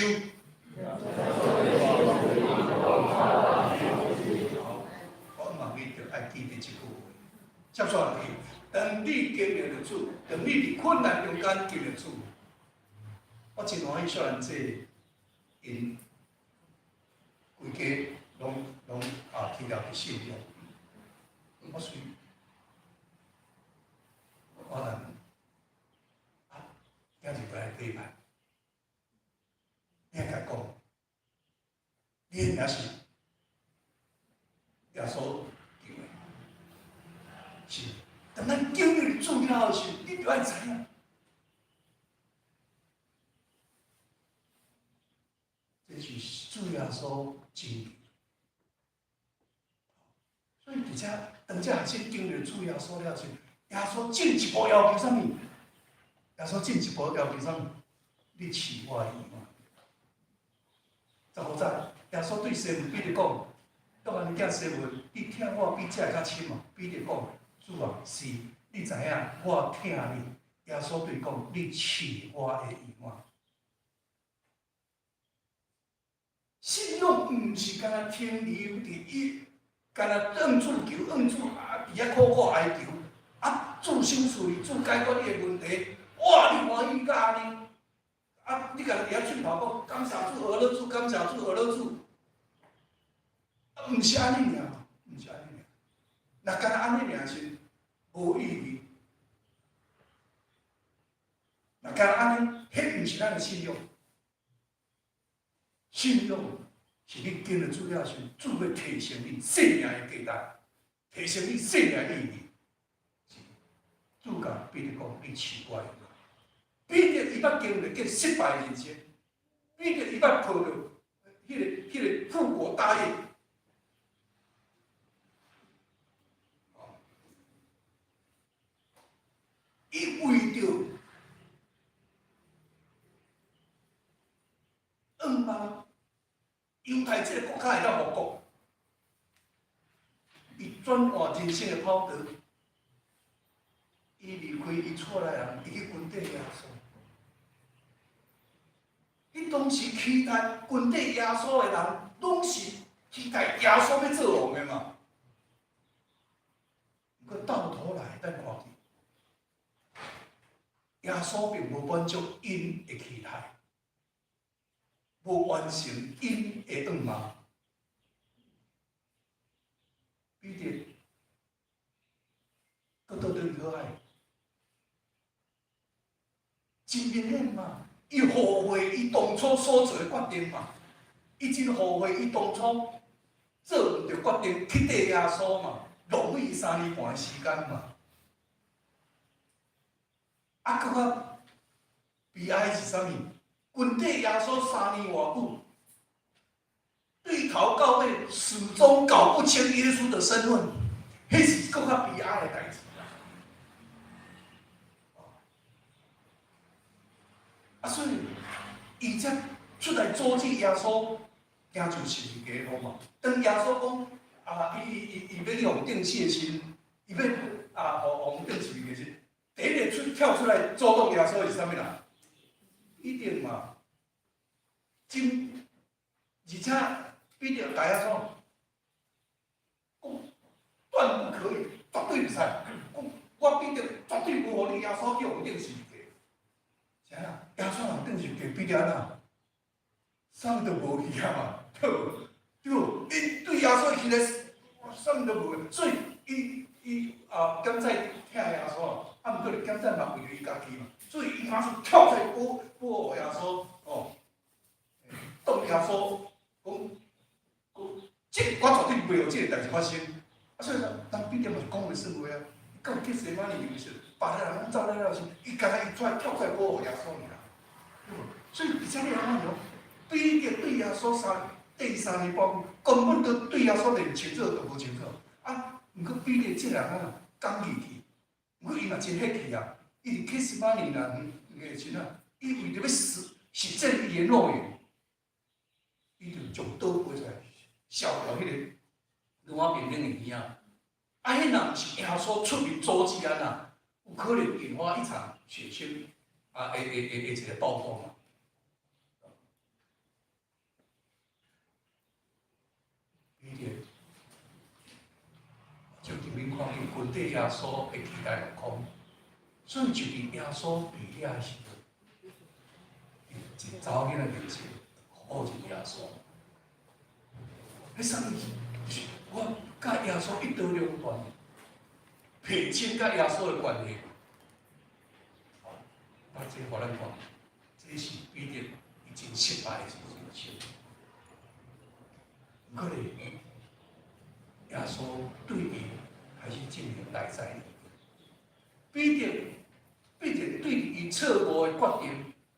我望你著愛記得這句話。接煞落去，當你經歷著主，當你佇困難中間經歷主，我真歡喜少年這𪜶規家攏攏啊去了去信仰。我隨我人啊，今日來禮拜，你愛共講，你的名是耶穌救的，是。當咱經歷主了後時，你著愛知影，這是主耶穌真理。所以，佇遮當這學生經歷主耶穌了時，耶穌進一步要求啥物？耶穌進一步要求啥物？你飼我的羊仔。15節，耶穌對西門彼得講：約翰的囝西門，你疼我比這個較深無？彼得講：主啊，是，你知影我疼你。耶穌對伊講：你飼我的羊仔。信仰毋是干焦停留佇伊，干焦按主求，按主啊，佇遐苦苦哀求，啊，主賞賜你，主解決你的問題，哇，你歡喜甲按呢？啊，你干焦佇遐喙頭講感謝主，呵咾主，感謝主，呵咾主，啊，毋是按呢爾，毋是按呢爾。若干焦按呢爾是無意義。若干焦按呢，彼毋是咱的信仰。信仰是你經歷主了時，主欲提升你生命的價值，提升你生命的意義。主共彼得講：你飼我的羊。彼得伊捌經歷過失敗人生，彼得伊捌抱著彼個復國大業。伊為著願望，猶太這個國家會當復國，伊轉換人生的跑道，伊離開伊厝內人，伊去跟綴耶穌。彼當時期待跟綴耶穌的人，攏是期待耶穌欲做王的嘛。毋過到頭來，咱看見耶穌並無滿足𪜶的期待。無完成𪜶的願望，彼得閣倒轉去愛，真明顯嘛！伊後悔伊當初所做的決定嘛，伊真後悔伊當初做毋著決定去綴耶穌嘛，浪費3年半的時間嘛。啊，閣較悲哀是啥物？跟綴耶穌3年偌久，對頭到尾始終搞不清耶穌的身份，彼是閣較悲哀的代誌啦。啊，所以伊才出來阻止耶穌行上十字架路嘛。當耶穌講啊，伊伊伊伊欲去予釘死的時，伊欲啊，予予釘十字架時，第一个跳出來阻擋耶穌的是啥物人？一定嘛，真，而且彼得共耶穌講斷不可以，絕對毋使。講我彼得絕對無予你耶穌去予釘十字架。啥啦？耶穌若釘十字架，彼得按怎？啥物都無去啊嘛，對無？對無？伊對耶穌起來，啥物都無，所以伊伊啊，檢察疼耶穌，啊，毋過檢察嘛為著伊家己嘛，所以伊馬上跳出來保護耶穌，哦，當耶穌講講，這我絕對袂予這个代誌發生。啊，所以說，當彼得嘛是講袂算話啊，到客西馬尼園時，別个人攏走了了時，伊敢若伊出來跳出來保護耶穌爾。所以而且你按怎講？彼得對耶穌第三年半，根本都對耶穌連清楚都無清楚。啊，毋過彼得這人啊，講義氣，毋過伊嘛真血氣啊！伊佇客西馬尼園的時陣啊，伊為著欲實踐伊的諾言，伊就將刀拔出來，削掉彼個驢仔面頂的耳仔。啊，彼若毋是耶穌出面阻止按怎，有可能引發一場血腥啊，會一個暴動啊！彼得就佇面看見軍隊耶穌的期待落空，所以就佇耶穌佇遐的時陣，一個查某囡仔面前抱住耶穌。彼啥物？就是我佮耶穌一刀兩斷，撇清佮耶穌的關係。啊，這予咱看，這是彼得伊真失敗的一個人生。毋過咧，耶穌對伊開始進行內在。彼得對伊錯誤的決定、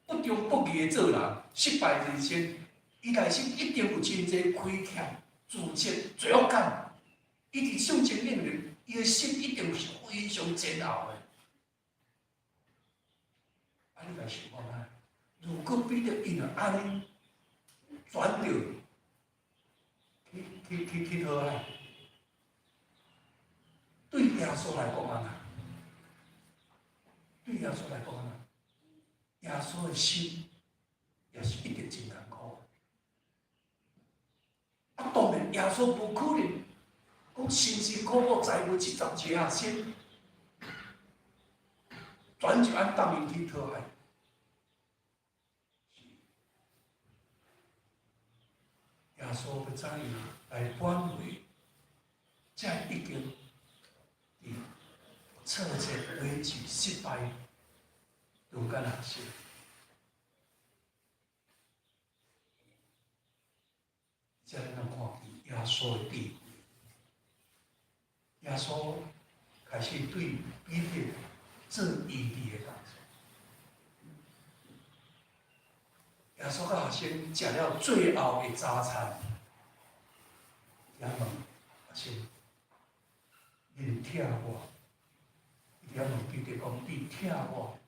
不忠不義的做人、失敗人生，伊內心一定有真濟虧欠、自責、罪惡感。伊佇聖經裡面，伊的心一定是非常煎熬的。啊，你來想看覓？如果彼得伊若按呢轉著去討愛，對耶穌來講按怎？對耶穌來講按怎？耶穌的心也是一定真艱苦。啊，當然耶穌無可能講辛辛苦苦栽培這12個學生，轉就按當𪜶去討愛。耶穌欲怎樣來挽回這已經佇挫折、危機、失敗中間學生？才咱看見耶穌的智慧。耶穌開始對彼得做醫治的工作。耶穌佮學生食了最後的早餐，伊問學生：恁疼我？伊問彼得講：你疼我？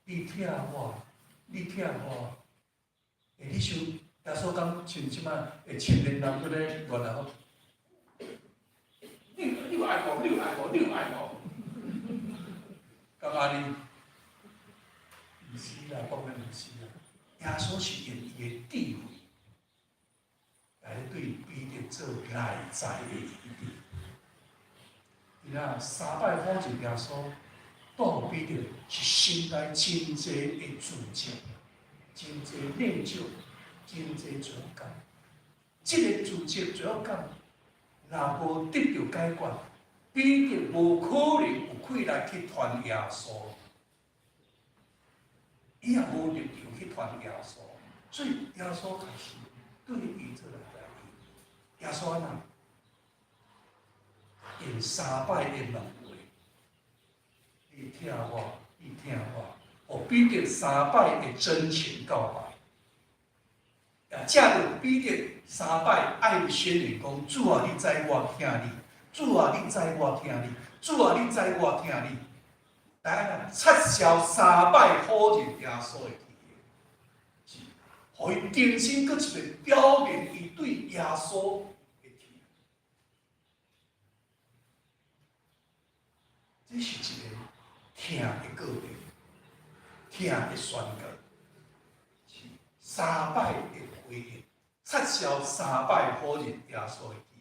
你疼我？你疼我？欸，你想耶穌敢像這擺會青年人閣咧亂來講？你有愛無？你有愛無？你有愛無？敢按呢？毋是啦，當然毋是啦。耶穌是用伊的智慧來對彼得做內在的醫治。伊若三擺否認耶穌，倒彼得是心內真濟的自責，真濟內疚，真濟罪惡感。這个自責罪惡感，若無得著解決，彼得無可能有氣力去傳耶穌。伊也無力量去傳耶穌，所以耶穌開始對伊做內在醫治。耶穌按怎？用三擺的問話，你疼我，你疼我，予彼得三擺的真情告白。也藉著彼得三擺愛宣言講：主啊，你知我疼你；主啊，你知我疼你；主啊，你知我疼你。來，撤銷三擺否認耶穌的記憶，是，予伊重新閣一遍表明伊對耶穌的疼。這是一個疼的過程，疼的宣告，是三擺的回應，撤銷三擺否認耶穌的記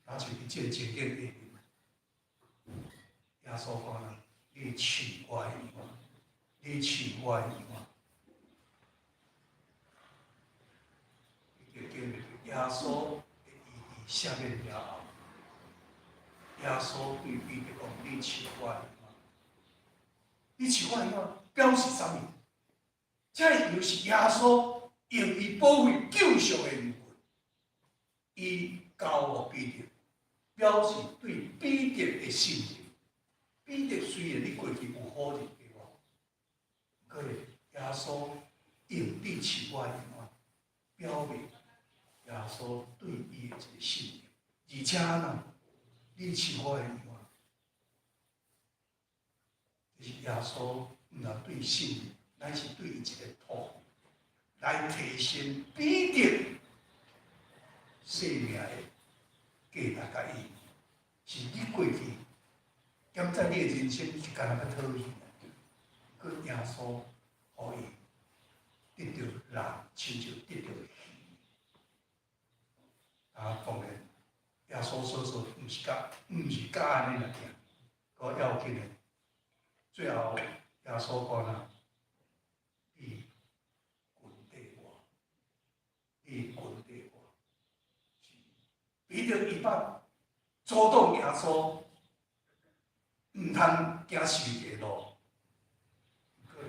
憶。若像佇這個情景下面，耶穌講啦：你飼我的羊，你飼我的羊。伊就經歷耶穌的醫治赦免了後，耶穌對彼得講：你飼我的羊，你飼我的羊，表示啥物？這個羊是耶穌用伊寶血救贖的羊群，伊交予彼得，表示對彼得的信任。彼得雖然你過去有否認過我，可是耶穌用你飼我的羊，表明耶穌對伊的一個信任。而且呢，你飼我的羊，這是耶穌毋但對信任，乃是對伊一個託付，來提升彼得生命的價值佮意義。是你過去敢知你的人生是敢若欲討厭，閣耶穌予伊得著人，親像得著魚。啊，當然，耶穌所做毋是佮按呢爾爾，閣要緊的，最後耶穌講啦：你跟綴我，你跟綴我。彼得伊捌阻擋耶穌，毋通行十字架路。可是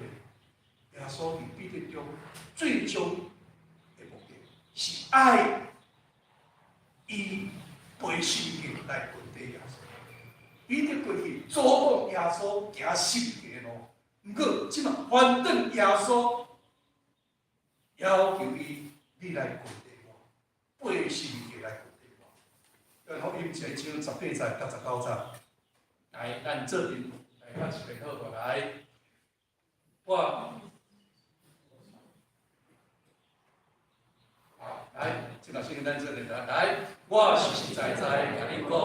耶穌佇彼得中最終的目的是愛伊背十字架來跟綴耶穌。彼得過去阻擋耶穌行十字架路，毋過這馬反轉耶穌要求伊，你來跟綴我，背十字架來跟綴我。約翰福音一章18節到19節。來，咱做陣來看一遍好無？來，我，好，來，這個先咱做陣來，來，我實實在在共你講，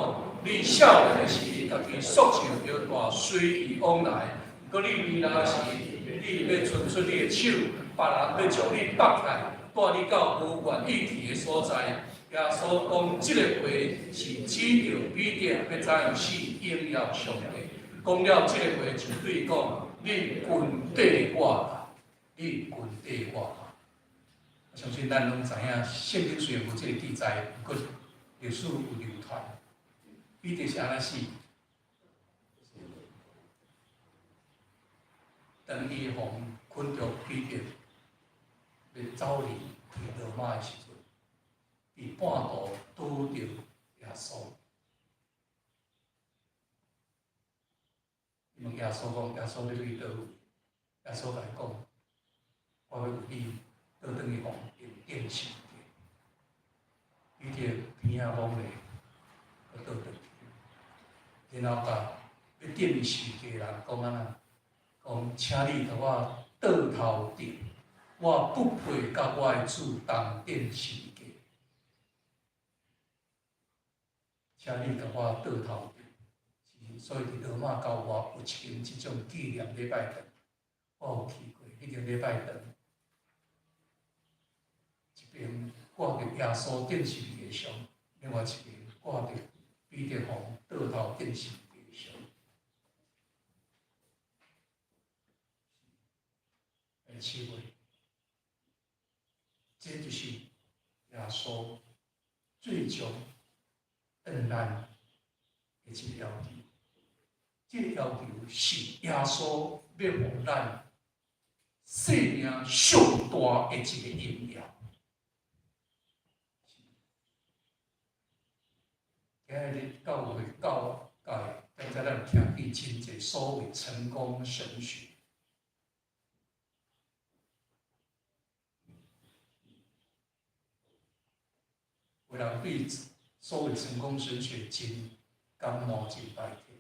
你少年時，家己束上腰帶，隨意往來；毋過你年老時，你欲伸出你的手，別人欲將你縛起來，帶你到無願意去的所在。耶穌講這個話是指著彼得欲怎樣死，榮耀上帝。講了這個話，就對伊講：你跟綴我吧，你跟綴我吧。我相信咱攏知影，聖經雖然無這個記載，毋過歷史有流傳。彼得是按怎死？當伊予捆著彼得，欲走離開羅馬的時陣，佇半途拄著耶穌，伊問耶穌講：耶穌，你欲去佗位？耶穌共伊講：我欲為你倒轉去予伊釘十字架。彼得鼻仔懵咧，閣倒轉去，然後共欲釘伊十字架的人講按怎？講，請你共我倒頭釘，我不配佮我的主同釘十字架。請你共我倒頭釘。所以佇羅馬教外有一間這種紀念禮拜堂，我有去過。彼間禮拜堂，一邊掛著耶穌釘十字架像，另外一邊掛著彼得予倒頭釘十字架像。來體會，這就是耶穌最終對咱的一個要求。這個要求是耶穌欲予咱生命上大的一個榮耀。今日教會教界，現在咱聽見真濟所謂成功神學。有人對所謂成功神學真感冒真歹聽。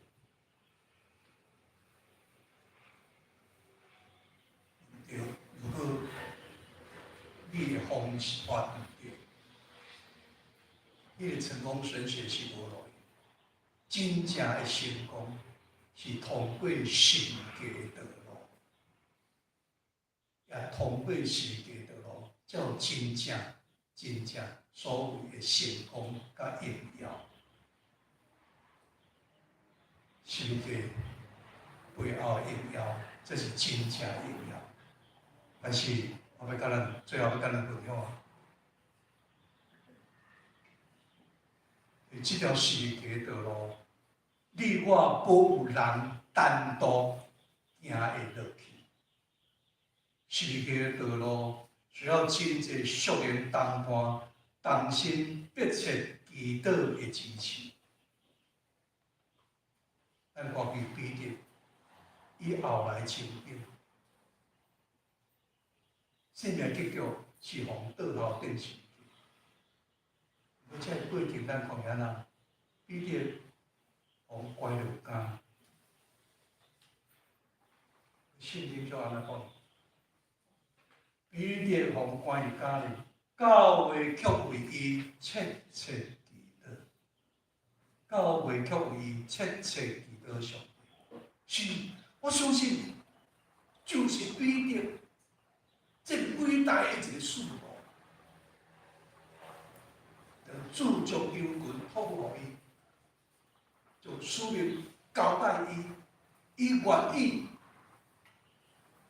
對，如果你的方法毋對，你的成功神學是無路用。真正的成功是通過十字架的道路，也通過十字架道路，才有真正、真正所謂的成功佮榮耀。十字架背後的榮耀，這是真正的榮耀。但是，我欲佮咱最後欲佮咱分享啊，這條十字架道路，你我無有人單獨行會落去。十字架道路需要真濟屬靈同伴同心迫切祈禱的支持。咱看見彼得，伊後來情景，生命結局是予倒頭釘十字架。而這個過程咱看見按怎？彼得予關入監，聖經就按呢講，彼得予關入監裡，教會卻為伊切切祈禱，教會卻為伊切切祈禱上帝。是，我相信就是彼得這偉大的一個使徒，主將羊群託付予伊，就使命交代伊，伊願意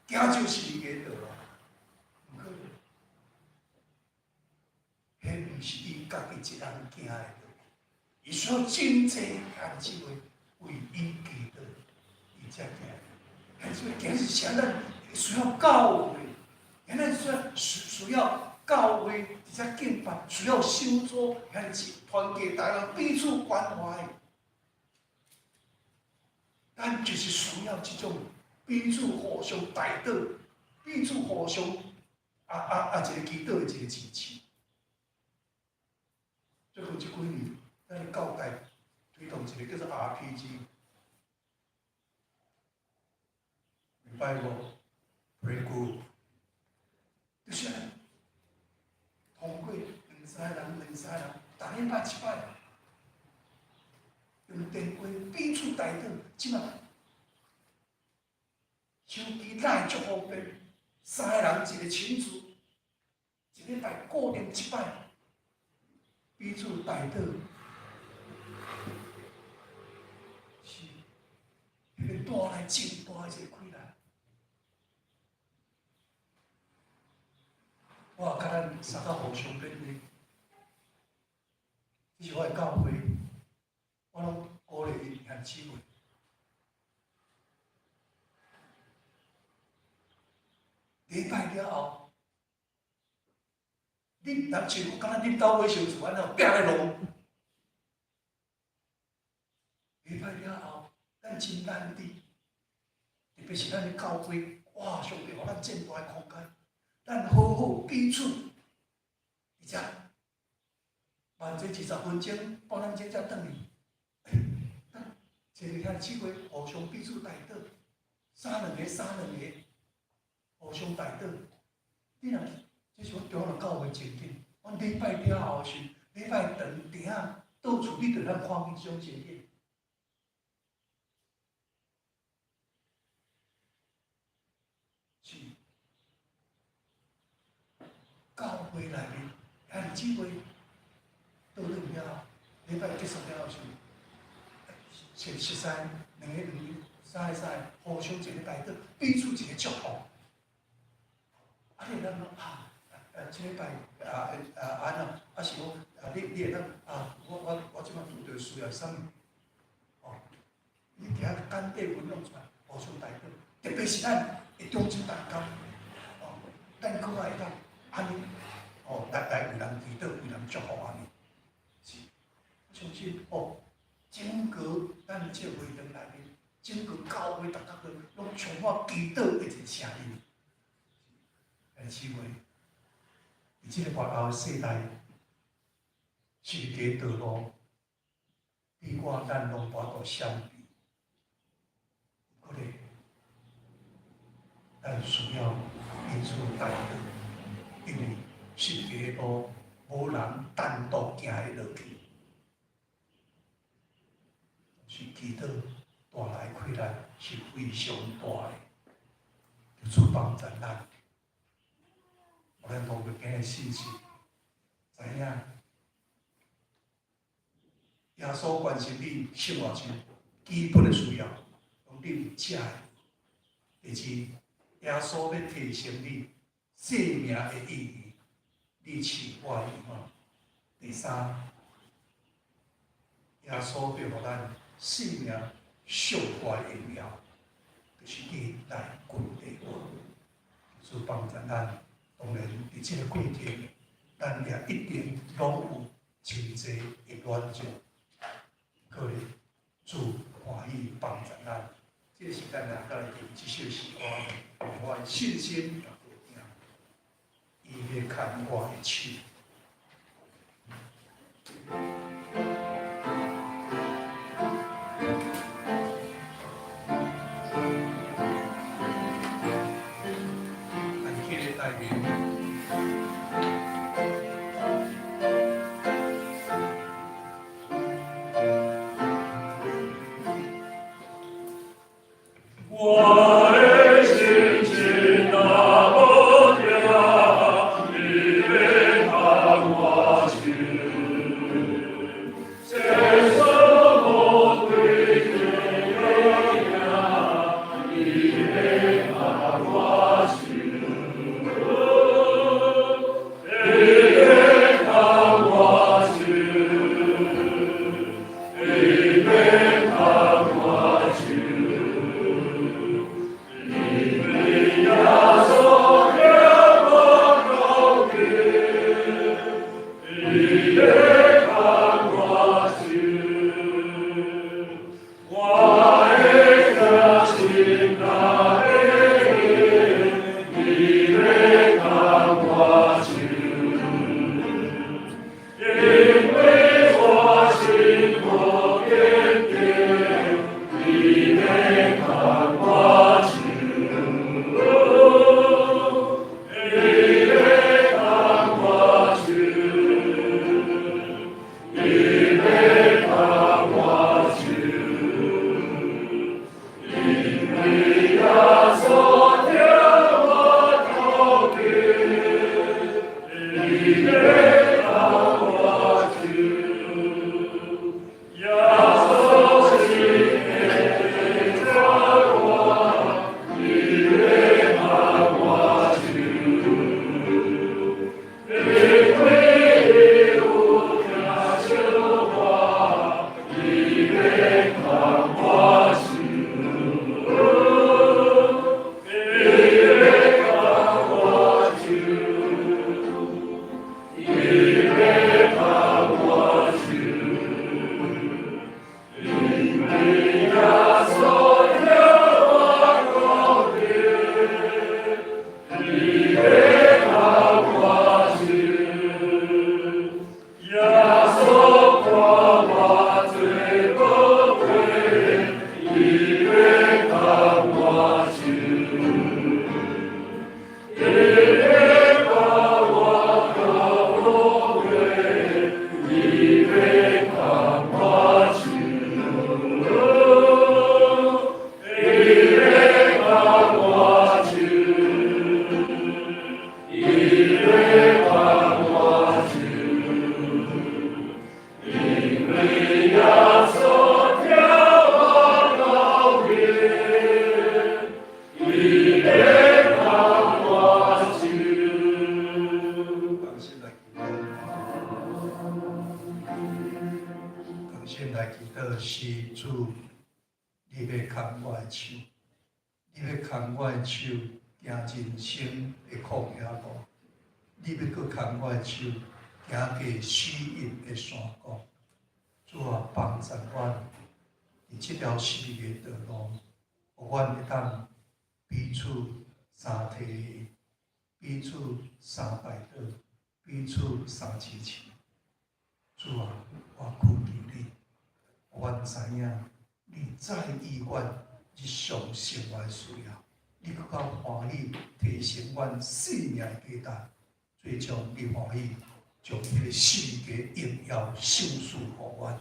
行這十字架道路。毋過，彼毋是伊家己一人行的路，伊需要真濟兄姊妹為伊祈禱，伊才行。兄姊妹，今日是啥？咱需要教會，今日需要教會佇遮敬拜，需要小組，遐爾團結大家彼此關懷。咱就是需要這種彼此互相代禱、彼此互相一個祈禱的一個支持。最近這幾年，咱教界推動一個叫做 RPG，Revival Prayer Group，就是按呢，通過兩三個人、兩三個人，逐禮拜一擺，用電話彼此代禱，這馬手機來足方便，三個人一個群組，一禮拜固定一擺，彼此代禱，是彼個帶來真大的一個氣力。我共咱三個互相勉勵，這是我的教會，我攏鼓勵𪜶兄姊妹。禮拜了後，恁若像敢若恁兜買小厝按呢，壁咧弄。禮拜了後，咱真難得，特別是咱的教會，哇！上帝予咱這麼大的空間，咱好好彼此，佇遮，慢坐20分鐘，半點鐘才轉去。咱坐遐姊妹互相彼此代禱，三兩个三兩个，互相代禱。你若這是阮中華教會情景，阮禮拜了後時，禮拜轉埕仔到處你就通看見這種情景。是教會內面兄弟姊妹倒轉了後，禮拜結束了後時，熟熟似兩个兩個、三个三个，互相一個代禱，彼此一個祝福。啊，你會當講啊，這禮拜啊啊按怎，啊是講啊，你會當啊，我這擺拄著需要啥物？哦，你佇遐簡短分享出來，互相代禱，特別是咱的中秋同工，哦，咱閣會當按呢，哦，來為人祈禱，為人祝福按呢，是，我相信哦，整個咱這會堂內面，整個教會逐逐個攏充滿祈禱的一個聲音。兄弟姊妹，佇這個末後的世代，十字架道路，你我咱攏無法度相比。閣咧，咱需要彼此代禱，因為十字架路無人單獨行會落去，是祈禱帶來氣力是非常大的，求主幫助咱。咱透過今日信息，知影耶穌關心你生活上基本的需要，講你有食的。第二，耶穌欲提升你生命的意義，你飼我的羊。第三，耶穌欲予咱生命上懸的榮耀，就是你來跟隨我，求主幫助咱。當然，佇這个過程，咱也一定攏有真濟的軟弱，可能主歡喜幫助咱。這个時間來，再來聽這首詩歌，我的信心也無驚，伊欲牽我的手。我的心情若無定，你欲牽我手。世事無對天的行，你欲牽我手。你欲牽我手，你欲牽我手。因為耶穌聽我禱告，伊欲牽我手。我的決心若會硬，伊欲牽我手。因為我心無堅定，伊欲牽我手。伊欲牽我手，伊欲牽我手。因為耶穌聽我禱告，伊欲牽我手。耶穌是牽我，伊欲牽我手。因為伊有疼惜我，伊欲牽我手。伊欲牽我手，伊欲牽我手。因為耶穌聽我禱告，伊欲牽我手。耶穌看我最寶貴，伊欲牽我手。伊欲看我較寶貴，伊欲牽我手。伊欲牽我手，伊欲牽我手。因為耶穌聽我禱告，伊欲牽我手。同心來祈禱，同心來祈禱，是主，你欲牽我的手，你欲牽我的手，行人生的曠野路，你欲閣牽我的手，行過死蔭的山谷。主啊，幫助阮，佇這條十字架道路，予阮會當彼此相提，彼此相代禱，彼此相支持。主主啊，我恳求你，阮知影你在意阮日常生活的需要，你閣較歡喜提升阮生命的價值，最終你歡喜將彼個十字架榮耀賞賜予阮。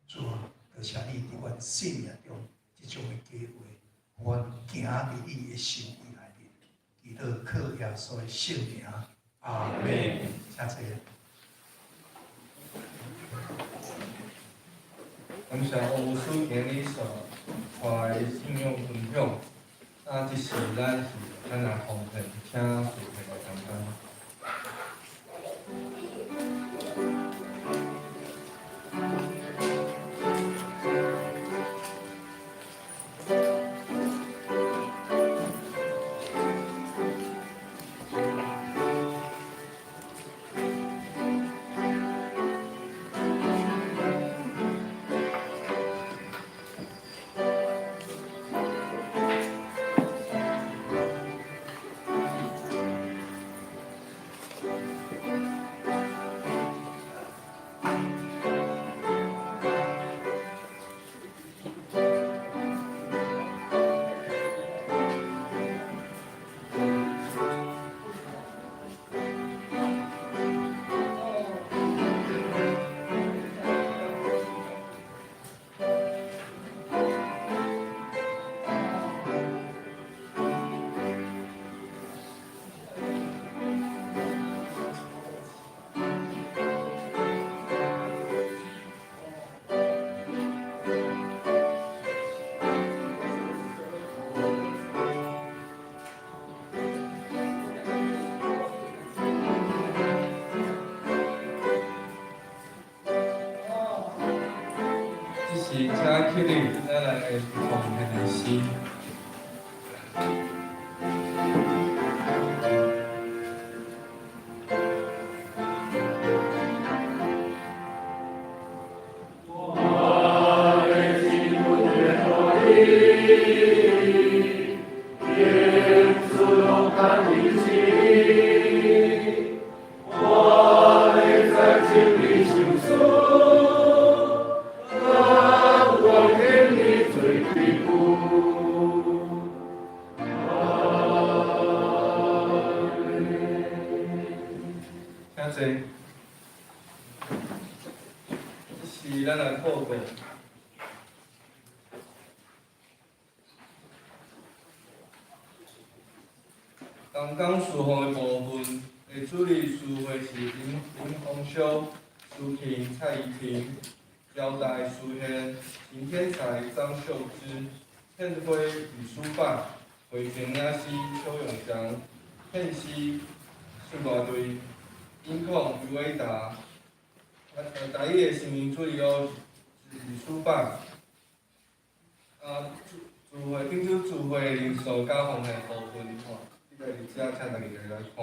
主啊，多謝你佇阮生命中這種的機會，予阮行佇你的心意內面。祈禱靠耶穌的聖名，阿門。請坐。感謝王牧師今日所帶來的信仰分享。啊，這時咱是咱來奉獻，請司會來擔當。這時請起立，咱來奉獻的詩。請坐。這時咱來報告。東港事奉的部分，的主理司會是林林鴻修、蘇琴、蔡怡婷、交代蘇憲、陳天才、張秀芝、獻輝、李書范、回平領師邱永祥、獻師宋大隊、音控余偉達。台語的新聞主理哦是李書范。啊，聚會頂週聚會人數佮奉獻部分吼，這個佇遮請大家來看。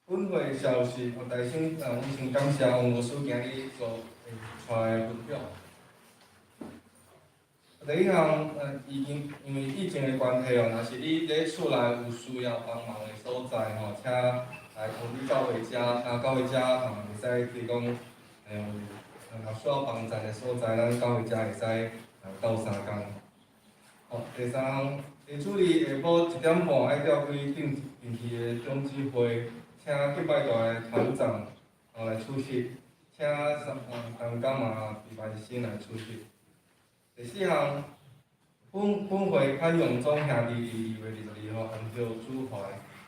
本會消息，大先，阮先感謝王牧師今日所帶來的分享。第一項，已經因為疫情的關係哦，若是你佇厝內有需要幫忙的所在吼，請來通知教會遮，啊，教會遮嘛會使提供，若需要幫助的所在，咱教會遮會使鬥相共。好，第三項，主日下晡1點半愛召開定定期的總指會，請敬拜團的團長來出席，請三同工嘛李萬新來出席。第四項，本本會潘永忠兄弟佇2月22號按照主懷，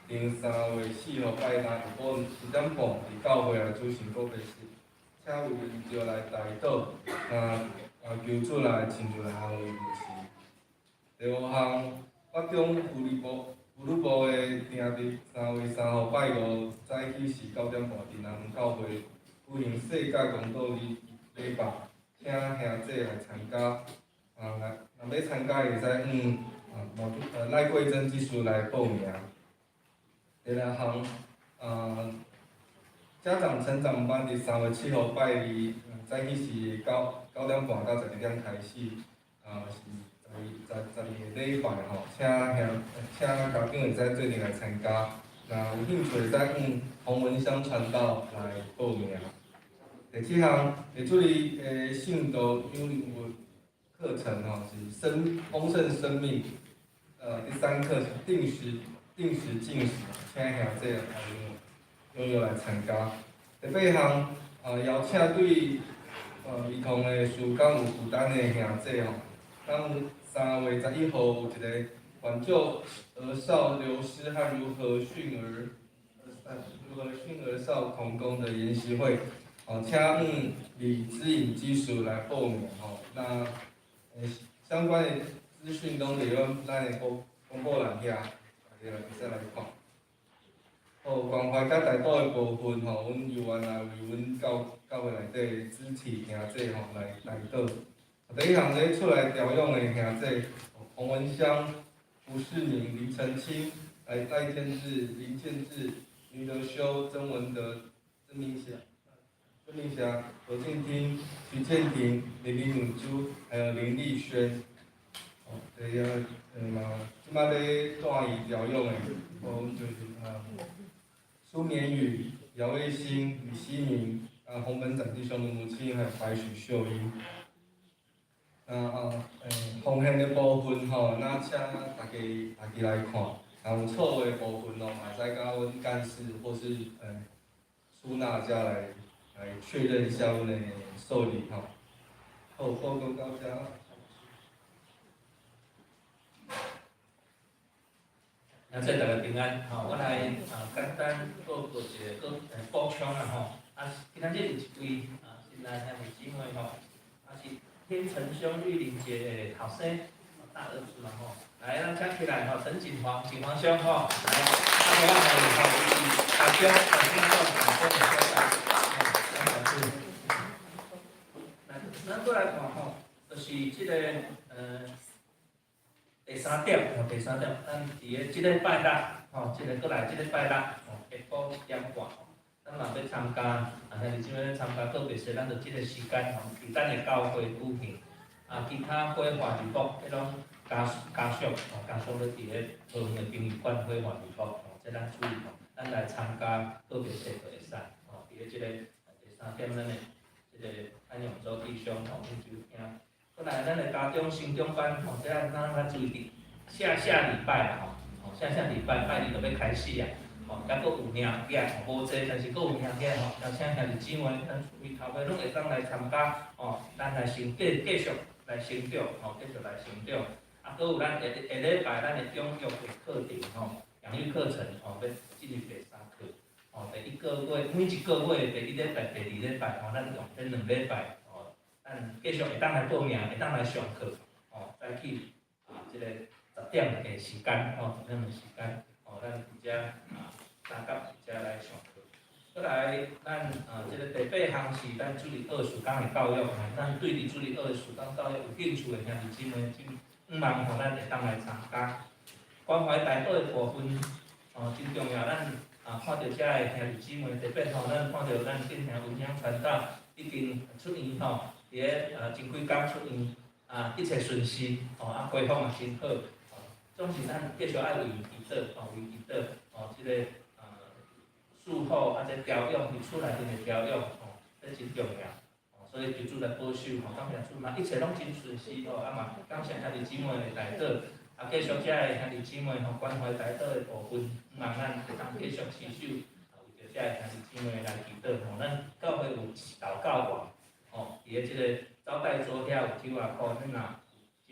定3月4號拜六下晡7點半佇教會來舉行告別式，請為遺孑來代禱，求主來親自來安慰扶持。第五項，北中福利部福利部的定佇3月3號拜五早起時9點半，佇南門教會舉行世界公道日禮拜，請兄弟來參加。來，若欲參加會使賴桂珍技師來報名。第六項，家長成長班佇3月7號拜二早起時9點半到12點開始，是十二個禮拜吼，請兄請家長會使做陣來參加。若有興趣會使向洪文香傳道來報名。第第七項，會主日的聖道養育課程吼，是生豐盛生命。第三課是定時進食，請兄弟踴躍來參加。第八項，邀請對兒童的事工有負擔的兄弟吼，當3月11號有一个挽救兒少流失和如何訓兒少同工的研習會，哦，請李姿穎技術來報名吼。那相關的資訊攏佇阮咱的公布欄遐，大家來會使來看。好，關懷佮代禱的部分吼，阮由願來為阮教會內底肢體兄弟吼來代禱。第一項咧出來調養的兄弟，洪文香、胡世明、林澄清、賴建志、林建志、林德修、曾文德、曾明霞、何敬聽、徐建廷、林林敏珠，還有林麗萱。哦，這個嘛，這擺咧住院調養的，哦，就是蘇綿雨、姚衛星、李希明、洪本展弟兄的母親，還有白許秀英。奉獻的部分吼，那請大家家己來看。若有錯誤的部分哦，會使佮阮幹事或是出納家來確認一下阮的受理吼。好，報告到遮。兄弟大家平安，吼，我來簡單報告一个補充啦吼。今仔日有一位新來兄弟姊妹吼，是天成兄玉玲姐的後生，大兒子嘛吼。來，咱請起來吼，陳錦華，錦華兄吼，來，我來吼，伊是大中，大中到大中的所在，吼，来，咱過來看吼，就是這个第三點，吼，第三點，咱佇个這禮拜六，吼，這个過來這禮拜六，吼，下晡7點半，吼，咱嘛欲參加，兄弟姊妹欲參加告別式，咱就這个時間，吼，佇咱的教會舉行，其他火化禮物，彼攏家屬，吼，家屬咧佇咧桃園的殯儀館火化禮物，吼，這咱注意吼，咱來參加告別式就會使，吼，佇咧這个第三點，咱的這个安永洲弟兄，吼，阮就聽。過來，咱的家長成長班，吼，這咱較注意佇下下禮拜啦，吼，下下禮拜拜二就欲開始啊，吼，猶閣有名額，吼，無濟，但是閣有名額，吼，邀請兄弟姊妹，咱厝邊頭尾攏會當來參加，吼，咱來成繼續來成長，吼，繼續來成長。閣有咱下下禮拜咱的養育的課程，吼，養育課程，吼，欲進入第三課，吼，第一個月每一個月第一禮拜、第二禮拜，吼，咱用這兩禮拜。咱繼續會當來報名，會當來上課，吼，早起這个10點的時間，吼，10點的時間，吼，咱佇遮三甲佇遮來上課。過來，咱這个第八項是咱主日學事工的教育，咱對佇主日學事工教育有興趣的兄弟姊妹，真向望吼，咱會當來參加。關懷代禱的部分，吼，真重要。咱看著遮的兄弟姊妹，特別吼，咱看著咱敬兄文香傳道已經出院吼。佇咧前幾工出院，一切順遂，吼，恢復嘛真好，吼，總是咱繼續愛為伊祈禱，吼，為祈禱，吼，這个術後這調養，佇厝內面的調養，吼，這真重要，吼，所以求主來保守，吼，感謝主嘛，一切攏真順遂，吼，嘛，感謝兄弟姊妹的代禱，繼續遮的兄弟姊妹吼，關懷代禱的部分，向望咱會當繼續持守，為著遮的兄弟姊妹來祈禱，吼，咱教會有禱告網。吼，佇咧這个招待所遐有 QR code，恁若有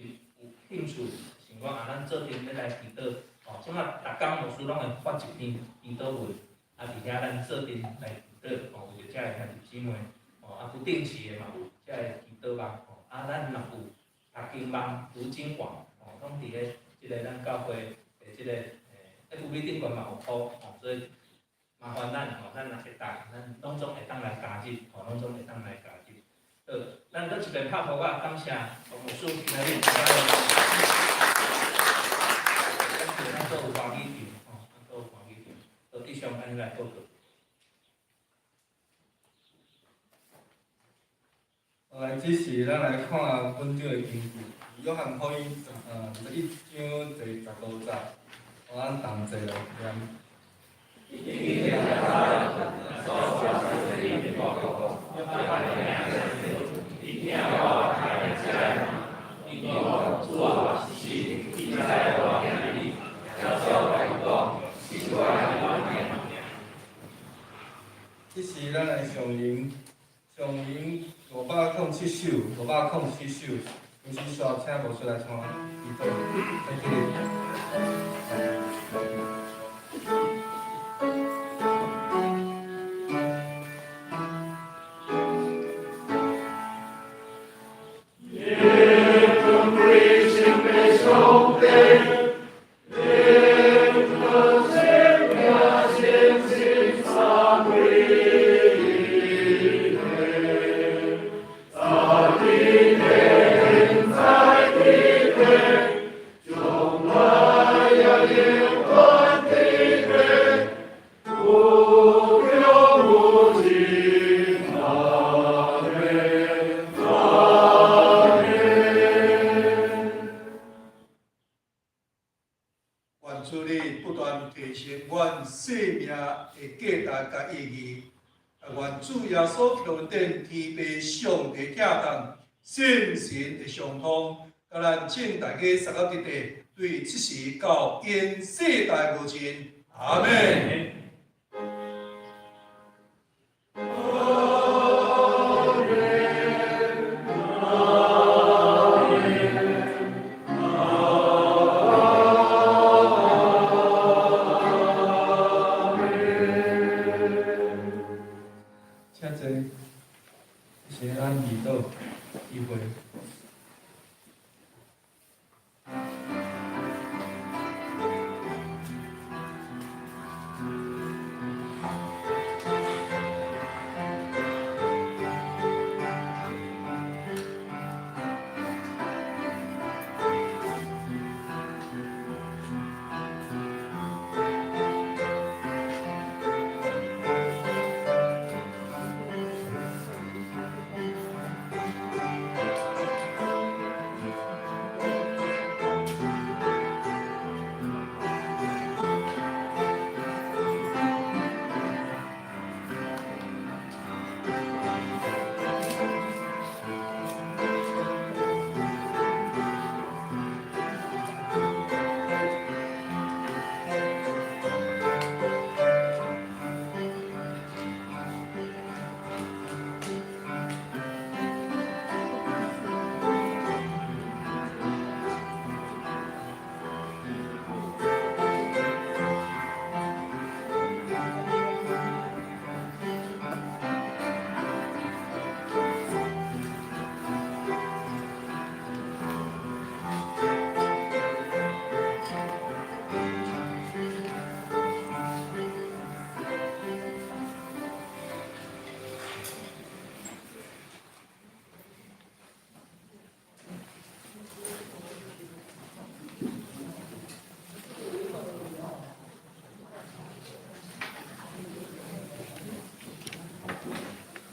興趣，想講咱做陣欲來祈禱，吼，這馬逐工牧師攏會發一篇祈禱文，佇遐咱做陣來祈禱，吼，為著遮个兄弟姊妹，吼，不定期的嘛有遮个祈禱網，吼，咱嘛有讀經網、讀經網，吼，攏佇咧這个咱教會的這个FB 頂懸嘛有鋪，吼，所以麻煩咱吼，咱若會當，咱攏總會當來加入，吼，攏總會當來加入。好，咱閣一遍拍鼓仔，感謝黃牧師今仔日來咱咱閣有歡喜場，吼，咱閣有歡喜場，好，以上按呢來報告。來，這時咱來看本章的經節，約翰福音21章第15節，咱同齊來念。吟，上吟507首，507首。有时需要请牧师来唱祈祷，请起立。願主你不斷提升阮生命的價值佮意義。願主耶穌基督恩典、天父上帝疼痛、聖神的相通，佮咱眾大家三個弟弟，對這時到永世代無盡。阿們。請坐，先咱祈禱，機會。